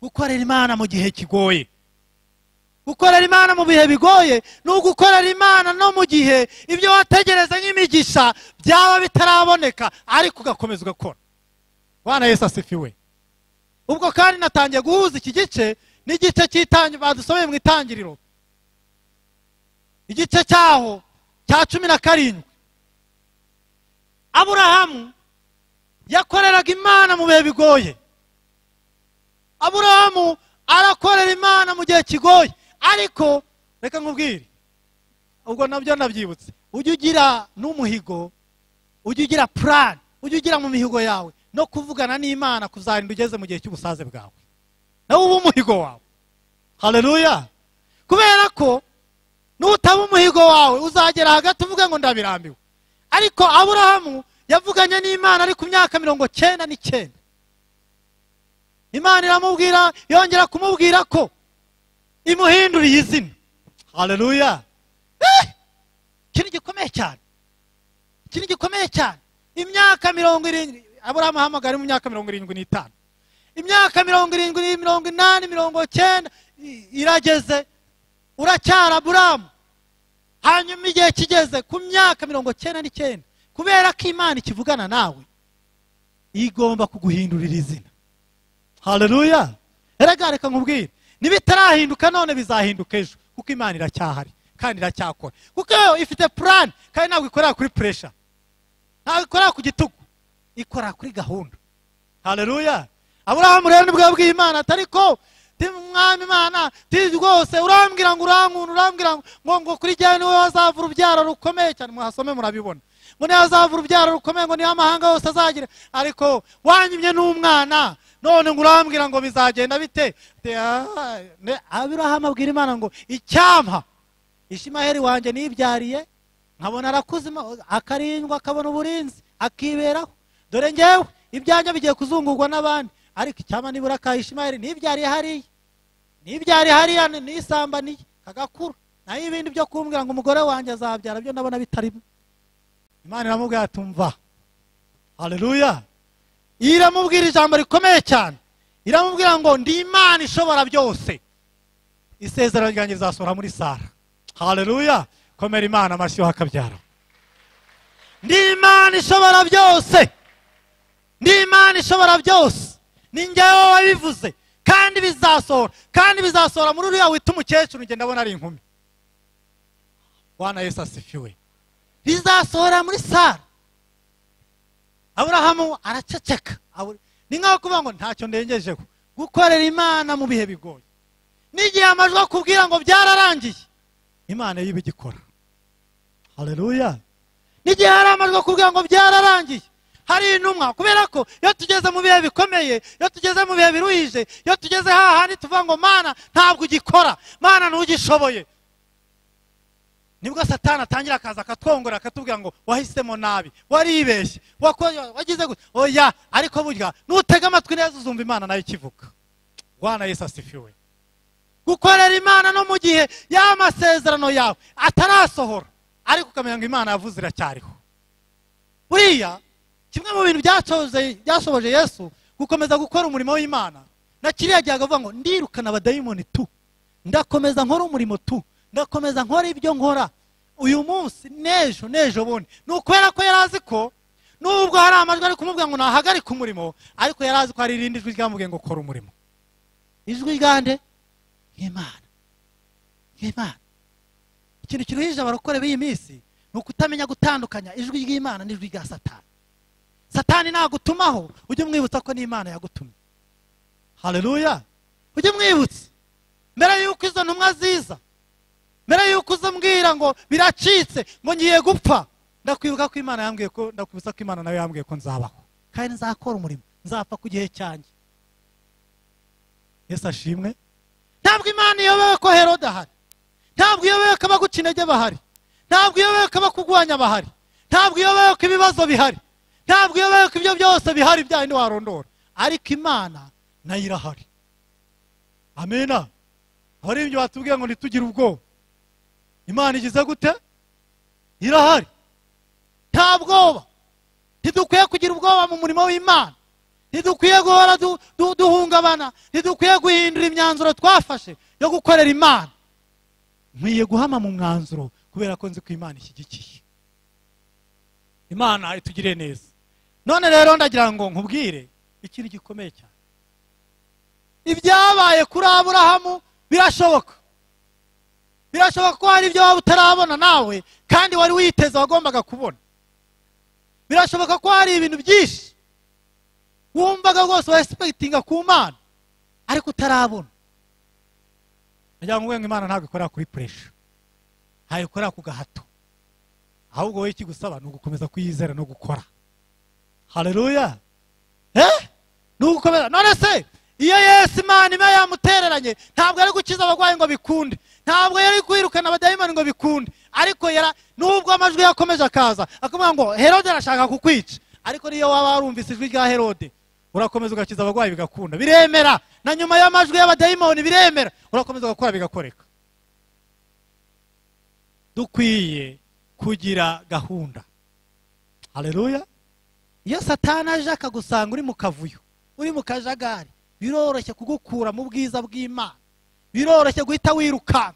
Gukorera Imana mu gihe kigoye, gukorera Imana mu bihe bigoye ni ugukorera Imana no mu gihe ibyo wategereza nk'imigisha byaba bitaraboneka, ariko ugakomeza ugakora. Bwana Yesu asifiwe. Ubwo kandi natangiye guhuza iki gice n'igice cy'itangira badusomeye mu itangiriro, igice cyaho cya 17. Aburahamu yakoreraga Imana mu bihe bigoye. Aburahamu arakorera Imana mu gihe kigoye. Ariko reka nkubwire, ubwo nabyo nabyibutse, ujye ugira n'umuhigo, ujye ugira plan, ujye ugira mu mihigo yawe no kuvugana n'Imana kuzarinda ugeze mu gihe cy'ubusaze bwawe, nawe uba umuhigo wawe. Haleluya. Kubera ko Nutaba umuhigo wawe uzagera hagati uvuge ngo ndabirambiwe. Ariko Aburahamu yavuganye n'Imana ari ku myaka 99. Imana iramubwira, yongera kumubwira ko imuhinduriye izina. Haleluya. Ikintu gikomeye cyane, ikintu gikomeye cyane. Imyaka 70, Aburahamu ahamagara mu myaka 75. Imyaka 70, 80, 90 irageze, uracyara Aburahamu. Hanyuma igihe kigeze ku myaka 99, kubera ko Imana ikivugana nawe igomba kuguhindurira izina. Haleluya. Erega reka nkubwire, nibitarahinduka none bizahinduka ejo, kuko Imana iracyahari kandi iracyakora. Kuko yo ifite plan, kandi ntabwo ikorera kuri pressure, ntabwo ikorera ku gitugu, ikora kuri gahunda. Haleluya. Aburahamu rero nibwo yabwiye Imana ati ariko Mwami Imana, ti rwose urambwira ngo urankunda, urambwira ngo kuri jyewe niwe hazava urubyaro rukomeye cyane. Muhasome murabibona, ngo niwe hazava urubyaro rukomeye, ngo niwe amahanga yose azagira, ariko wanyimye n'umwana, none ngo urambwira ngo bizagenda bite? Aburahamu abwira Imana ngo icyampa Ishimaheli wanjye nibyariye nkabona arakuze, akarindwa, akabona uburinzi, akiberaho. Dore njyewe ibyanjye bigiye kuzungurwa n'abandi, ariko icyampa nibura ka Ishimaheli nibyariye hariya, nibyariye hariya nisambaniye kagakura, naho ibindi byo kumbwira ngo umugore wanjye azabyara byo ndabona bitarimo. Imana iramubwira ati umva. Haleluya. Iramubwira ijambo rikomeye cyane, iramubwira ngo ndi Imana ishobora byose, isezerano ryanjye rizasohora muri Sara. Haleluya. Komera Imana amashyi hakabyara. Ndi Imana ishobora byose, ndi Imana ishobora byose, ni njyewe wabivuze kandi bizasohora, kandi bizasohora muri uriya wita umukecuru, njye ndabona ari inkumi. Bwana Yesu asifiwe. Bizasohora muri Sara. Aburahamu araceceka. Ni nkaho kuvuga ngo ntacyo ndengejeho. Gukorera Imana mu bihe bigoye, n'igihe amajwi akubwira ngo byararangiye, Imana yo ibigikora. Haleluya. N'igihe hari amajwi akubwira ngo byararangiye, hari intumwa. Kubera ko iyo tugeze mu bihe bikomeye, iyo tugeze mu bihe biruhije, iyo tugeze hahandi tuvuga ngo Mana ntabwo ugikora, Mana ntugishoboye, nibwo Satani atangira akaza akatwongora, akatubwira ngo wahisemo nabi, waribeshye, wagize gute. Oya, ariko burya nutega amatwi neza uzumva Imana nayo ikivuga. Bwana Yesu asifiwe. Gukorera Imana no mu gihe y'amasezerano yawe atarasohora, ariko ukamenya ngo Imana yavuze iracyariho. Buriya kimwe mu bintu byashoboje Yesu gukomeza gukora umurimo w'Imana, na kiriya gihe akavuga ngo ndirukana abadayimoni tu, ndakomeza nkora umurimo tu, ndakomeza nkora ibyo nkora uyu munsi n'ejo n'ejo bundi. Ni ukubera ko yari azi ko nubwo hari amajwi ari kumubwira ngo nahagarike umurimo, ariko yari azi ko hari irindi jwi ryamubwiye ngo kora umurimo. Ijwi ryande? Imana. Imana. Ikintu kiruhije abarokore b'iyi minsi ni ukutamenya gutandukanya ijwi ry'Imana n'ijwi rya Satani. Satani nagutumaho ujye umwibutsa ko n'Imana yagutumye. Haleluya. Ujye umwibutsa mbere yuko izo ntumwa ziza, mbere yuko uzumbwira ngo biracitse, ngo ngiye gupfa, ndakwibuka ko Imana yambwiye ko, ndakwibutsa ko Imana nayo yambwiye ko nzabaho kandi nzakora umurimo, nzapfa ku gihe cyanjye. Yesu ashimwe. Ntabwo Imana iyobewe ko Herode ahari, ntabwo iyobewe ko abaguca intege bahari, ntabwo iyobewe ko abakugwanya bahari, ntabwo iyobewe ko ibibazo bihari, ntabwo iyobewe ko ibyo byose bihari bya bindi warondora, ariko Imana nayo irahari. Amina. Abaririmbyi batubwiye ngo ntitugire ubwoba. Imana igize gute? Irahari. Nta bwoba. Ntidukwiye kugira ubwoba mu murimo w'Imana, ntidukwiye guhora duhungabana, ntidukwiye guhindura imyanzuro twafashe yo gukorera Imana. Nkwiye guhama mu mwanzuro kubera ko nzi ko Imana ishyigikiye. Imana itugiriye neza. None rero ndagira ngo nkubwire ikintu gikomeye cyane. Ibyabaye kuri Aburahamu birashoboka. Birashoboka ko hari ibyo waba utarabona nawe kandi wari witeze wagombaga kubona. Birashoboka ko hari ibintu byinshi wumvaga rwose wa expectinga ku Mana ariko utarabona. Ndagira ngo Imana ntabwo ikorera kuri pressure, ntabwo ikorera ku gahato, ahubwo wowe ikigusaba ni ugukomeza kuyizera no gukora. Haleluya. Ni ugukomeza. None se iyo Yesu Imana iba yamutereranye, ntabwo ari gukiza abarwayi ngo bikunde, Ntabwo yari kwirukana abadayimoni ngo bikunde, ariko nubwo amajwi yakomeje akaza akavuga ngo Herode arashaka kukwica, ariko niyo waba warumvise ijwi rya Herode urakomeza ugakiza abarwayi bigakunda, biremera. Na nyuma y'amajwi y'abadayimoni biremera, urakomeza ugakora bigakoreka. Dukwiye kugira gahunda. Haleluya. Iyo Satani aje akagusanga uri mu kavuyo, uri mu kajagari, biroroshye kugukura mu bwiza bw'Imana, biroroshye guhita wirukanka,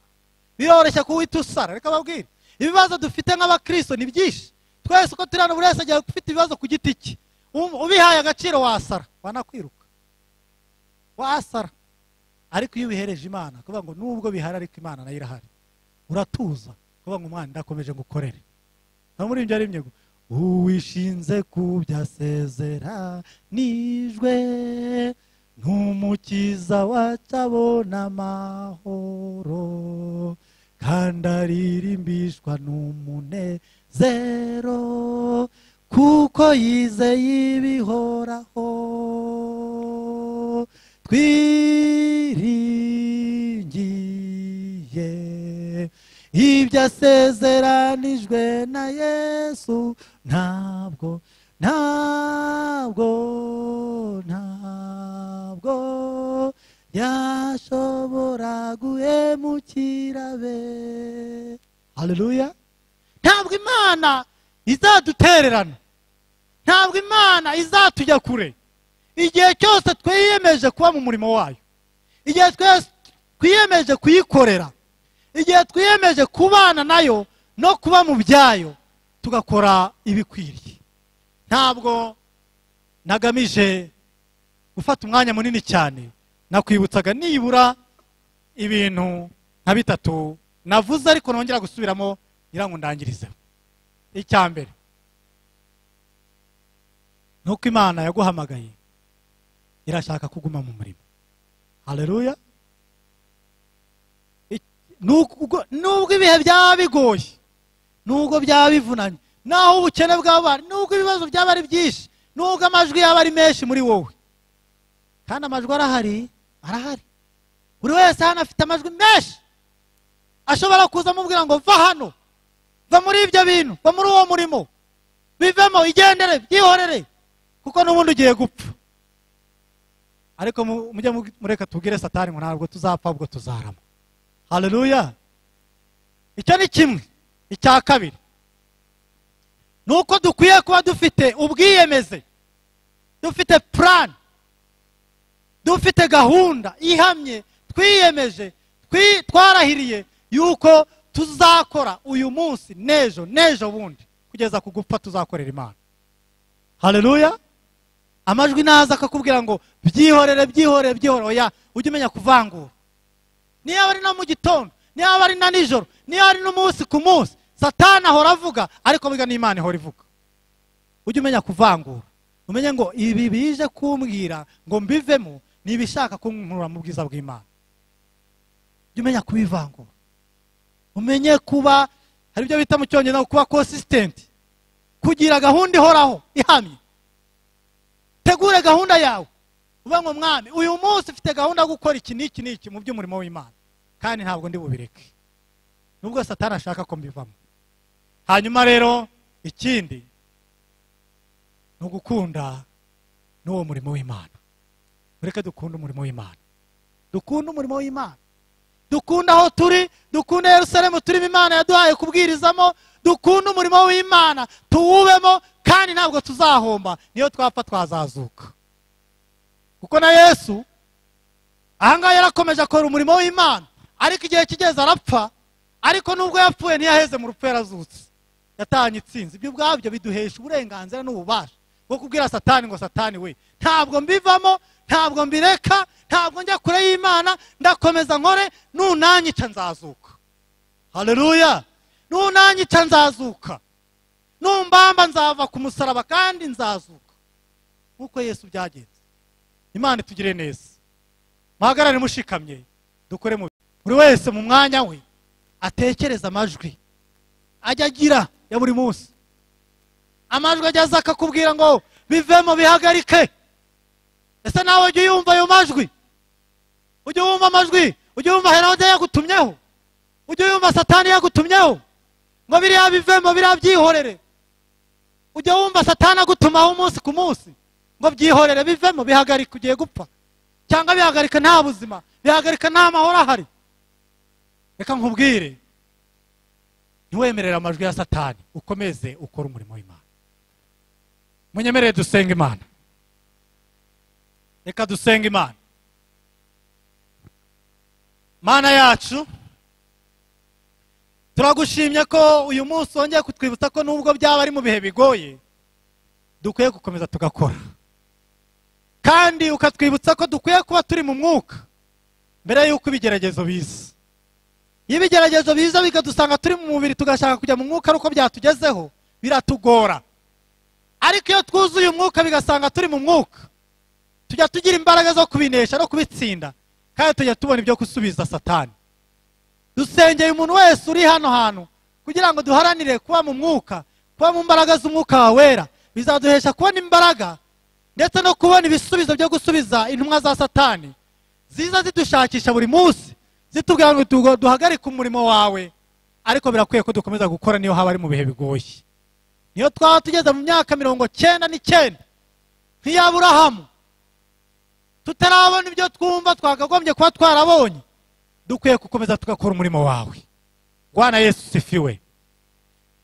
biroroshye kuwita usara. Reka babwire, ibibazo dufite nk'abakristo ni byinshi. Twese uko turi hano buri wese agiye gufite ibibazo ku giti cye. Ubihaye agaciro wasara, wanakwiruka, wasara. Ariko iyo ubihereje Imana, kuvuga ngo nubwo bihari ariko Imana nayo irahari, uratuza, kuvuga ngo Mwana ndakomeje ngukorere. No muri ibyo arimye ngo uwishinze ku byasezeranijwe n'umukiza wacu abona amahoro, kandi aririmbishwa n'umunezero kuko yizeye ibihoraho. Twiringiye ibyo asezeranijwe na Yesu, ntabwo ntabwo ntabwo yashobora guhemukira be. Haleluya. Ntabwo Imana izadutererana, ntabwo Imana izatujya kure. Igihe cyose twiyemeje kuba mu murimo wayo, igihe twiyemeje kuyikorera, igihe twiyemeje kubana nayo no kuba mu byayo, tugakora ibikwiriye. Ntabwo nagamije gufata umwanya munini cyane, nakwibutsaga nibura ibintu nka bitatu navuze, ariko nongera gusubiramo ngira ngo ndangirizeho. Icya mbere nuko Imana yaguhamagaye irashaka kuguma mu murimo. Haleluya. Nubwo ibihe byaba bigoye, nubwo byaba bivunanye, naho ubukene bwaba, nubwo ibibazo byaba ari byinshi, nubwo amajwi yaba ari menshi muri wowe, kandi amajwi arahari, arahari. Buri wese hano afite amajwi menshi ashobora kuza amubwira ngo va hano, va muri ibyo bintu, va muri uwo murimo, bivemo, igendere, byihorere, kuko n'ubundi ugiye gupfa. Ariko mujye mureka tubwire Satani ngo ntabwo tuzapfa, ubwo tuzarama. Haleluya. Icyo ni kimwe. Icya kabiri nuko dukwiye kuba dufite ubwiyemeze, dufite plan, dufite gahunda ihamye, twiyemeje, twarahiriye yuko tuzakora uyu munsi n'ejo n'ejo bundi kugeza ku gupfa tuzakorera Imana. Haleluya. Amajwi naza akakubwira ngo byihorere byihorere byihorere, oya, ujye umenya kuvangura. Niyo ari no mu gitondo, niyo ari na nijoro, niyo ari n'umunsi ku munsi, Satani ahora avuga, ariko biga n'Imana ihora ivuga. Ujye umenya kuvangura, umenye ngo ibi bije kumbwira ngo mbivemo ni ibishaka kunkurura mu bwiza bw'Imana. Ujye umenya kubivangura, umenye kuba, hari ibyo bita mu cyongereza kuba consistent, kugira gahunda ihoraho ihamye. Tegure gahunda yawe, uvuga ngo Mwami, uyu munsi mfite gahunda yo gukora iki n'iki n'iki mu by'umurimo w'Imana, kandi ntabwo ndi bubireke nubwo Satani ashaka ko mbivamo. Hanyuma rero ikindi ni ugukunda n'uwo murimo w'Imana. Mureke dukunde umurimo w'Imana, dukunde umurimo w'Imana, dukunde aho turi, dukunde Yerusalemu turimo Imana yaduhaye kubwirizamo, dukunde umurimo w'Imana tuwubemo, kandi ntabwo tuzahomba, niyo twapfa twazazuka. Kuko na Yesu ahangaha yarakomeje akora umurimo w'Imana, ariko igihe kigeze arapfa, ariko nubwo yapfuye ntiyaheze mu rupfu, yarazutse, yatanye itsinzi. Ibyo ubwabyo biduhesha uburenganzira n'ububasha bwo kubwira Satani ngo Satani we, ntabwo mbivamo, ntabwo mbireka, ntabwo njya kure y'Imana, ndakomeza nkore, nunanyica nzazuka. Haleluya. Nunanyica nzazuka, numbamba nzava ku musaraba kandi nzazuka, nkuko Yesu byagenze. Imana itugire neza. Muhagarare mushikamye, dukore mu buri wese mu mwanya we, atekereza amajwi ajya agira ya buri munsi. Amajwi ajya aza akakubwira ngo bivemo, bihagarike. Ese nawe ujya uyumva ayo majwi? Ujya wumva amajwi? Ujya wumva Herode yagutumyeho? Ujye wumva Satani yagutumyeho ngo biriya bivemo, biriya byihorere. Ujye wumva Satani agutumaho umunsi ku munsi ngo byihorere, bivemo, bihagarika, ugiye gupfa, cyangwa bihagarika nta buzima, bihagarika nta mahoro ahari. Reka nkubwire, ntiwemerere amajwi ya Satani, ukomeze ukore umurimo w'Imana. Munyemerere dusenga Imana. Reka dusenga Imana. Mana yacu, turagushimye ko uyu munsi wongeye kutwibutsa ko nubwo byaba ari mu bihe bigoye dukwiye gukomeza tugakora, kandi ukatwibutsa ko dukwiye kuba turi mu mwuka mbere y'uko ibigeragezo biza. Iyo ibigeragezo biza bikadusanga turi mu mubiri tugashaka kujya mu mwuka ari uko byatugezeho, biratugora. Ariko iyo twuzuye umwuka bigasanga turi mu mwuka, tujya tugira imbaraga zo kubinesha no kubitsinda, kandi tujya tubona ibyo gusubiza Satani. Dusengeye umuntu wese uri hano hantu kugira ngo duharanire kuba mu mwuka, kuba mu mbaraga z'umwuka wera, bizaduhesha kubona imbaraga ndetse no kubona ibisubizo byo gusubiza intumwa za Satani ziza zidushakisha buri munsi, zitubwira ngo duhagarike umurimo wawe. Ariko birakwiye ko dukomeza gukora niyo haba ari mu bihe bigoye. Niyo twaba tugeze mu myaka 99 nk'iy'Aburahamu, tutarabona ibyo twumva twakagombye kuba twarabonye, dukwiye gukomeza tugakora umurimo wawe. Bwana Yesu sifiwe.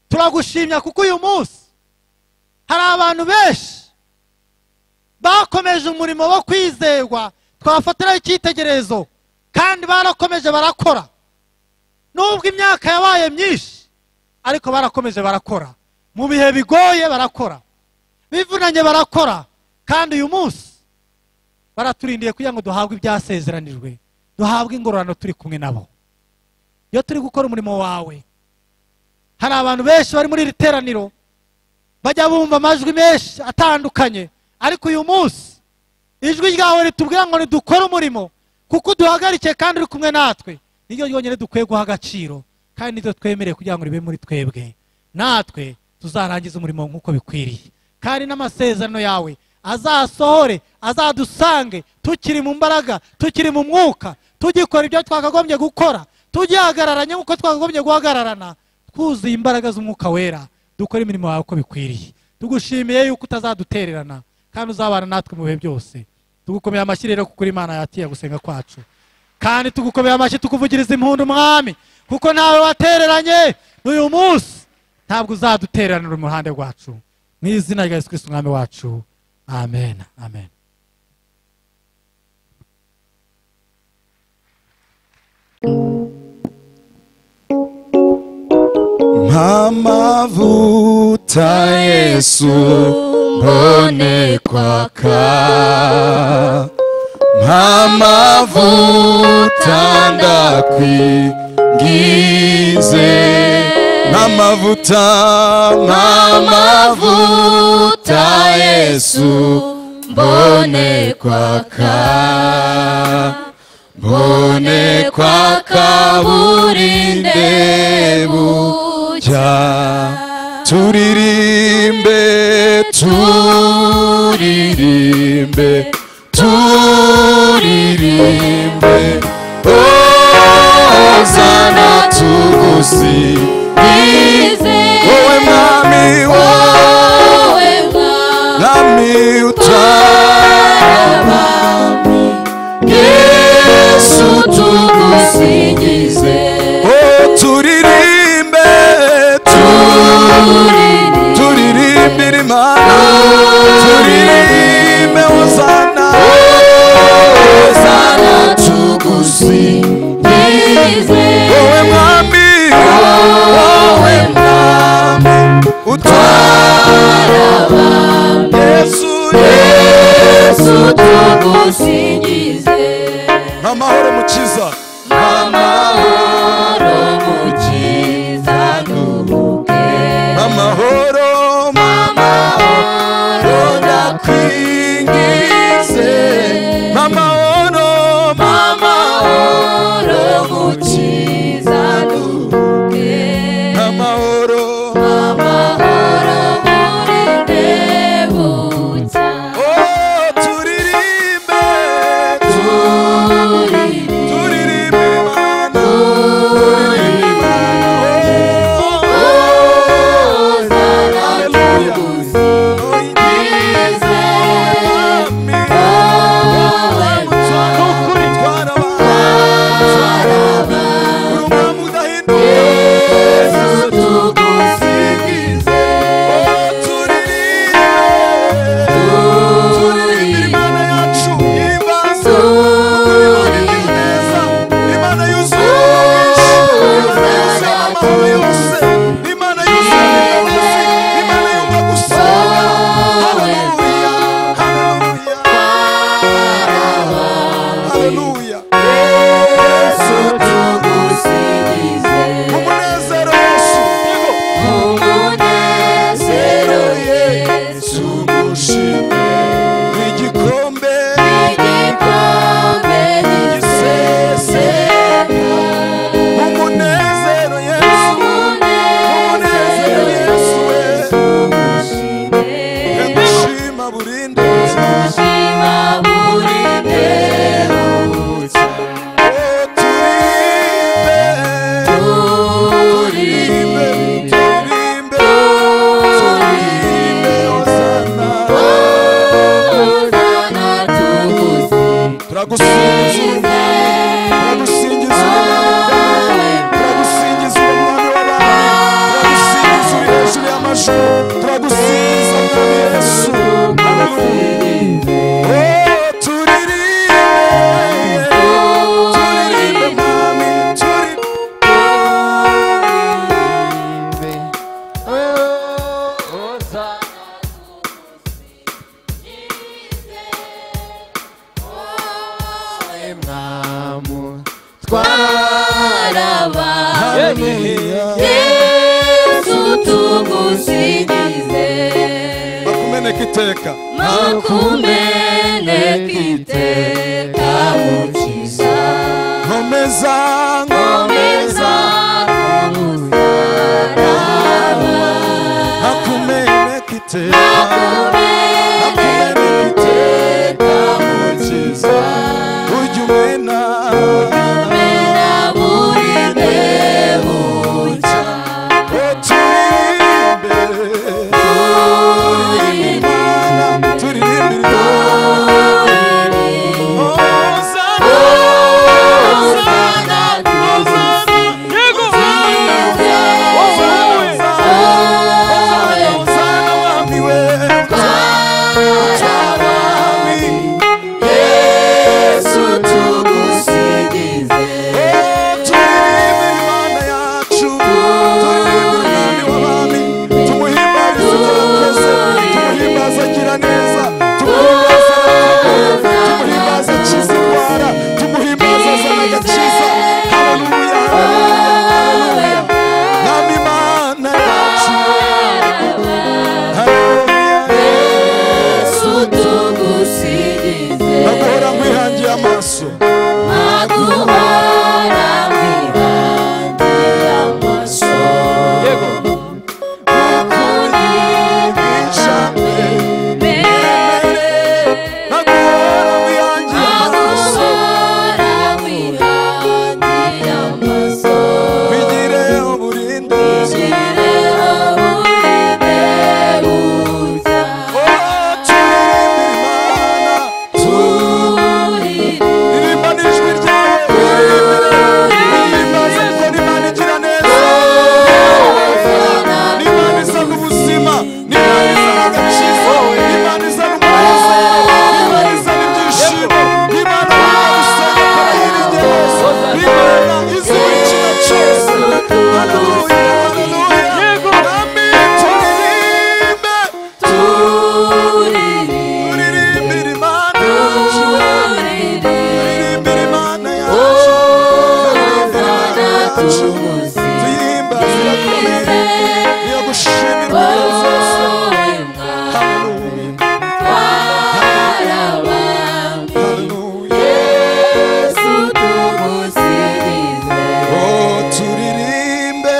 Turagushimya kuko uyu munsi hari abantu benshi bakomeje umurimo wo kwizerwa, twafatiraho icyitegererezo, kandi barakomeje barakora. Nubwo imyaka yabaye myinshi, ariko barakomeje barakora. Mu bihe bigoye barakora, bivunanye barakora, kandi uyu munsi baraturindiye kugira ngo duhabwe ibyasezeranijwe, duhabwe ingororano turi kumwe nabo. Iyo turi gukora umurimo wawe, hari abantu benshi bari muri iri teraniro bajya bumva amajwi menshi atandukanye, ariko uyu munsi ijwi ryawe ritubwira ngo nidukore umurimo kuko duhagarikiye kandi uri kumwe natwe. Niryo ryonyine dukwiye guha agaciro, kandi niryo twemereye kugira ngo ribe muri twebwe, natwe tuzarangiza umurimo nk'uko bikwiriye, kandi n'amasezerano yawe azasohore, azadusange tukiri mu mbaraga, tukiri mu mwuka, tugikora ibyo twakagombye gukora, tugihagararanye nk'uko twakagombye guhagararana, twuzuye imbaraga z'umwuka wera, dukora imirimo yawe uko bikwiriye. Tugushimiye yuko utazadutererana kandi uzabana natwe mu bihe byose. Tugukomeye amashyi rero kuko Imana yatiye gusenga kwacu, kandi tugukomeye amashyi tukuvugiriza impundu Mwami, kuko ntawe watereranye n'uyu munsi, ntabwo uzadutereranira mu ruhande rwacu. Mu izina rya Yesu Kristo Umwami wacu, amen, amen. Amavuta Yesu mbone kwaka, amavuta ndakwingize, amavuta, amavuta Yesu mbone kwaka, mbone kwaka burinde bucya. Turirimbe, turirimbe, turirimbe, Hosana tugusingize, wowe Mwami, wowe Mwami utwara, Yesu tugusingize. Oh, turirimbe, turirimbire Imana, turirimbe Hosana, Hosana tugusingize, wowe Mwami, wowe Mwami utwara, Yesu, Yesu tugusingize. Amahoro Mukiza, amahoro Mukiza duhuke, amahoro, amahoro ndakwingize, amahoro, amahoro Mukiza duhuke, amahoro, amahoro burinde bucya. Oh, turirimbe, turirimbe Igikombe Igikombe giseseka Umunezero Yesu, umunezero Yesu we. Ndagushima burinde Shima burinde bucya. Oh, turirimbe, turirimbe, turirimbe, turirimbe, Hosana. Hosana tugusingize. Turagusingiza, turagusingiza Umwami, turagusingiza Umwami w'abami, turagusingiza uri hejuru y'amajuru, turagusingiza Mwami Yesu. Haleluya. Oh, turirimbe, turirimbe Mwami, turirimbe. Twaraba Haleluya. Yesu tugusingize. Bakumeneka iteka. Makumeneka iteka mukiza. Nkomeza, Komeza kumusaraba. Nakumeneka iteka. Makumeneka iteka mukiza. Ujya umena. Umena burinde bucya. Oh, turirimbe. Turirimbe Imana, turirimbire Imana. Hosana, Hosana Hosana, Hosana, Hosana, Mwami we. Hosana, Mwami. Yesu tugusingize. Oh, turirimbire Imana yacu, turirimbire Umwami w'abami, tumuhimbarize ibyo yakoze, tumuhimbaze agira neza, tumuhimbaze arakomeye, tumuhimbaze akiza indwara, tumuhimbaze azana agakiza. Haleluya, haleluya, haleluya. Mwami Imana yacu, haleluya. Yesu tugusingize. Naguhora nkwihangiye amaso, Maguhora nkwihangiye amaso. ukunyibisha Mbere. naguhora nkwihangiye amaso, Maguhora nkwihangiye amaso. wigire uburinde. Ngireho burinde bucya. Oh, turirimbire Imana, turirimba n'ijwi ryawe, uririmbire, uhimbaze kuko n'Imana igira neza, n'Imana izana ubuzima, n'Imana izana agakiza, n'Imana izana umunezero, n'Imana izana ibyishimo, n'Imana yiga gusenga akaba yiringiye hose, n'Imana izi buri kimwe cyose. Haleluya, haleluya. Mwami, turirimbe, turirimbire Imana yacu. Turirimbire Imana yacu, turirimbire Imana yacu, tuyihimbaze irakomeye, niyo gushimirwa ibihe byose. Haleluya, haleluya. Oh, turirimbe,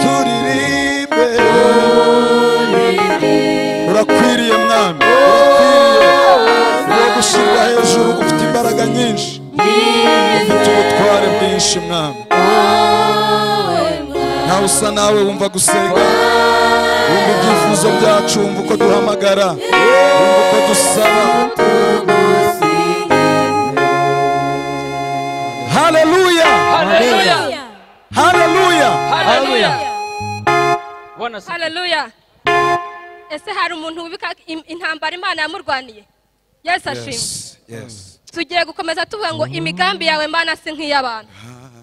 turirimbe. Urakwiriye Mwami, urakwiriye. Uri gushyirwa hejuru, ufite imbaraga nyinshi, ufite ubutware bwinshi Mwami. Ntawe usa nawe, wumva gusenga, wumva ibyifuzo byacu, wumva uko duhamagara, wumva uko dusaba. Haleluya, Haleluya. haleluya. Haleluya. Bwana asifiwe. Haleluya. Ese hari umuntu wibika intambara Imana yamurwaniye? Yesu ashimwe. Yes, yes. Tugiye gukomeza tuvuga ngo imigambi yawe Mana si nk'iy'abantu,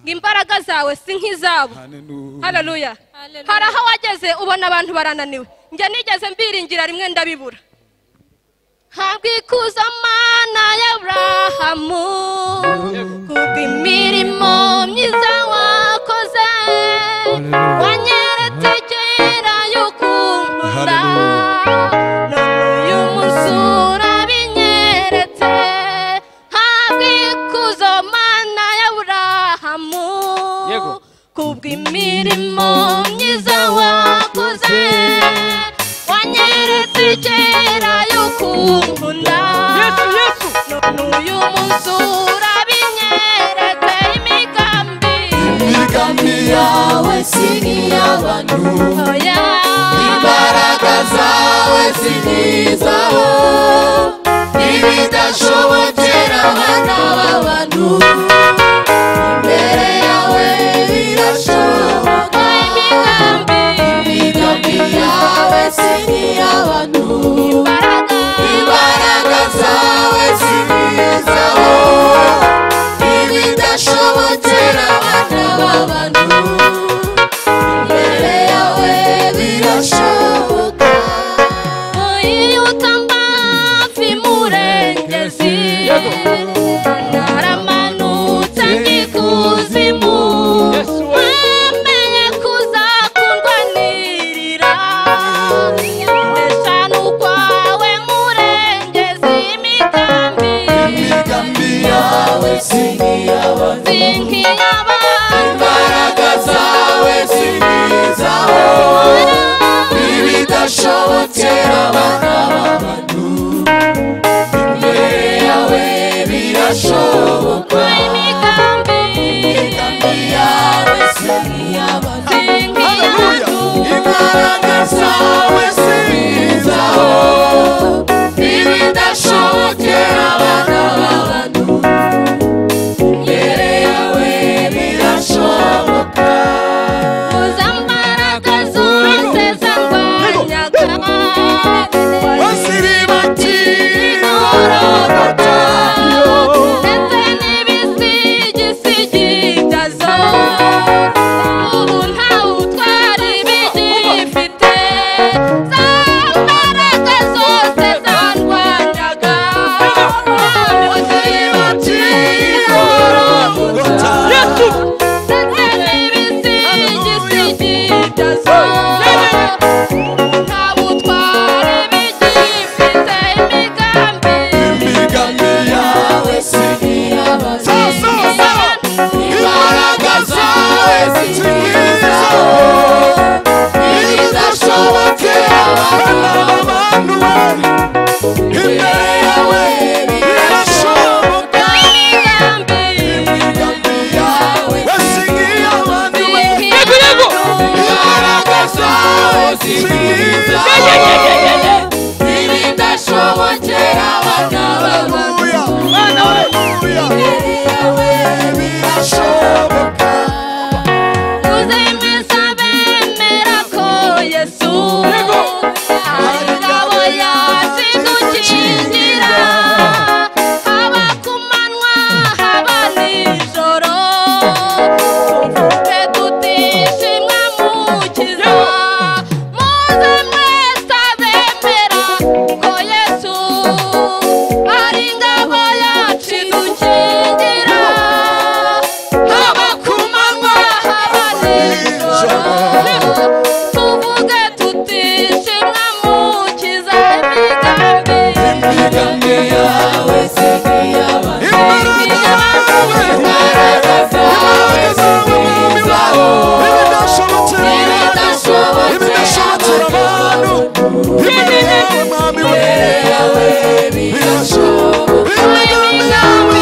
ngo imbaraga zawe si nk'izabo. Haleluya. Haleluya. Hari aho wageze ubona abantu barananiwe. Njye nigeze mbiringira rimwe ndabibura. Habwa ikuzo Mana ya Aburahamu, kubw'imirimo myiza wakoze, wanyeretse kera y'ukunkunda. None kunkunda n'uyu munsi urabinyeretse imigambi imigambi yawe si iy'abantu imbaraga zawe si izabo ibidashobokera abana b'abantu imbere yawe birashoboka imigambi yawe si iy'abantu imbaraga zawe si izabo ibidashobokera abana b'abantu imbere yawe birashoboka iyo utamba hafi murengezi naramanutse ngikuzimu wemeye kuzakundwanirira ndeshanu kwawe murengezi imigambi imigambi yawe si iy'abantu sinkiy'abantu imbaraga zawe si izabo ibidashobokera abana b'abantu imbere yawe birashoboka imigambi imigambi yawe si iy'abantu sinkiy'abantu imbaraga zawe si izabo ibidashobokera abana b'abantu imbere yawe birashoboka Uzambaraga zose zangwanyaga Wasiribatirorogota ndetse n'ibisigisigi byazo ubu nta butwari bigifite za mbaraga zose zandwanyaga Wasiribatirorogota ndetse n'ibisigisigi byazo nta butwari bigifite imigambi imigambi yawe si iy'abantu imbaraga zawe si izabo ibidashobokera abana b'abantu imbere yawe birashoboka imigambi imigambi yawe si iy'abantu Yego yego. imbaraga zawe si izabo ibidashobokera abana b'abantu imbere yawe birashoboka Uzemeza bemera ko Yesu ari ingabo yazidukingira haba ku manywa haba nijoro tuvuge tutishimwa mukiza muze mwese abemera ko Yesu ari ingabo yacu idukingira haba ku manywa haba nijoro tuvuge tutishimwa mukiza imigambi imigambi yawe si iy'abantu imbaraga zawe si izabo ibidashobokera abantu imbere yawe birashoboka imigambi yawe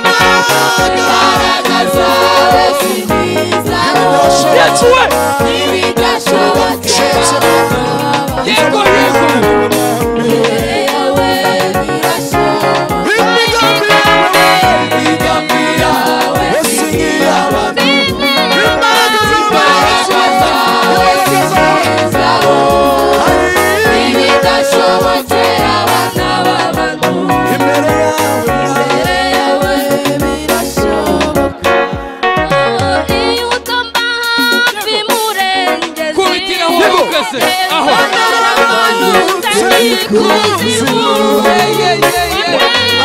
imbaraga zawe si izabo Yesu we. ibidashobokera Yego yego. imbere yawe birashoboka imigambi yawe si iy'abantu imbaraga zawe si izabo ibidashobokera abana b'abantu imbere yawe birashoboka iyo utamba hafi murengezi Kubitiraho ugeze. Aho. naramanutse ngikuzimu Yeah, yeah, yeah, yeah.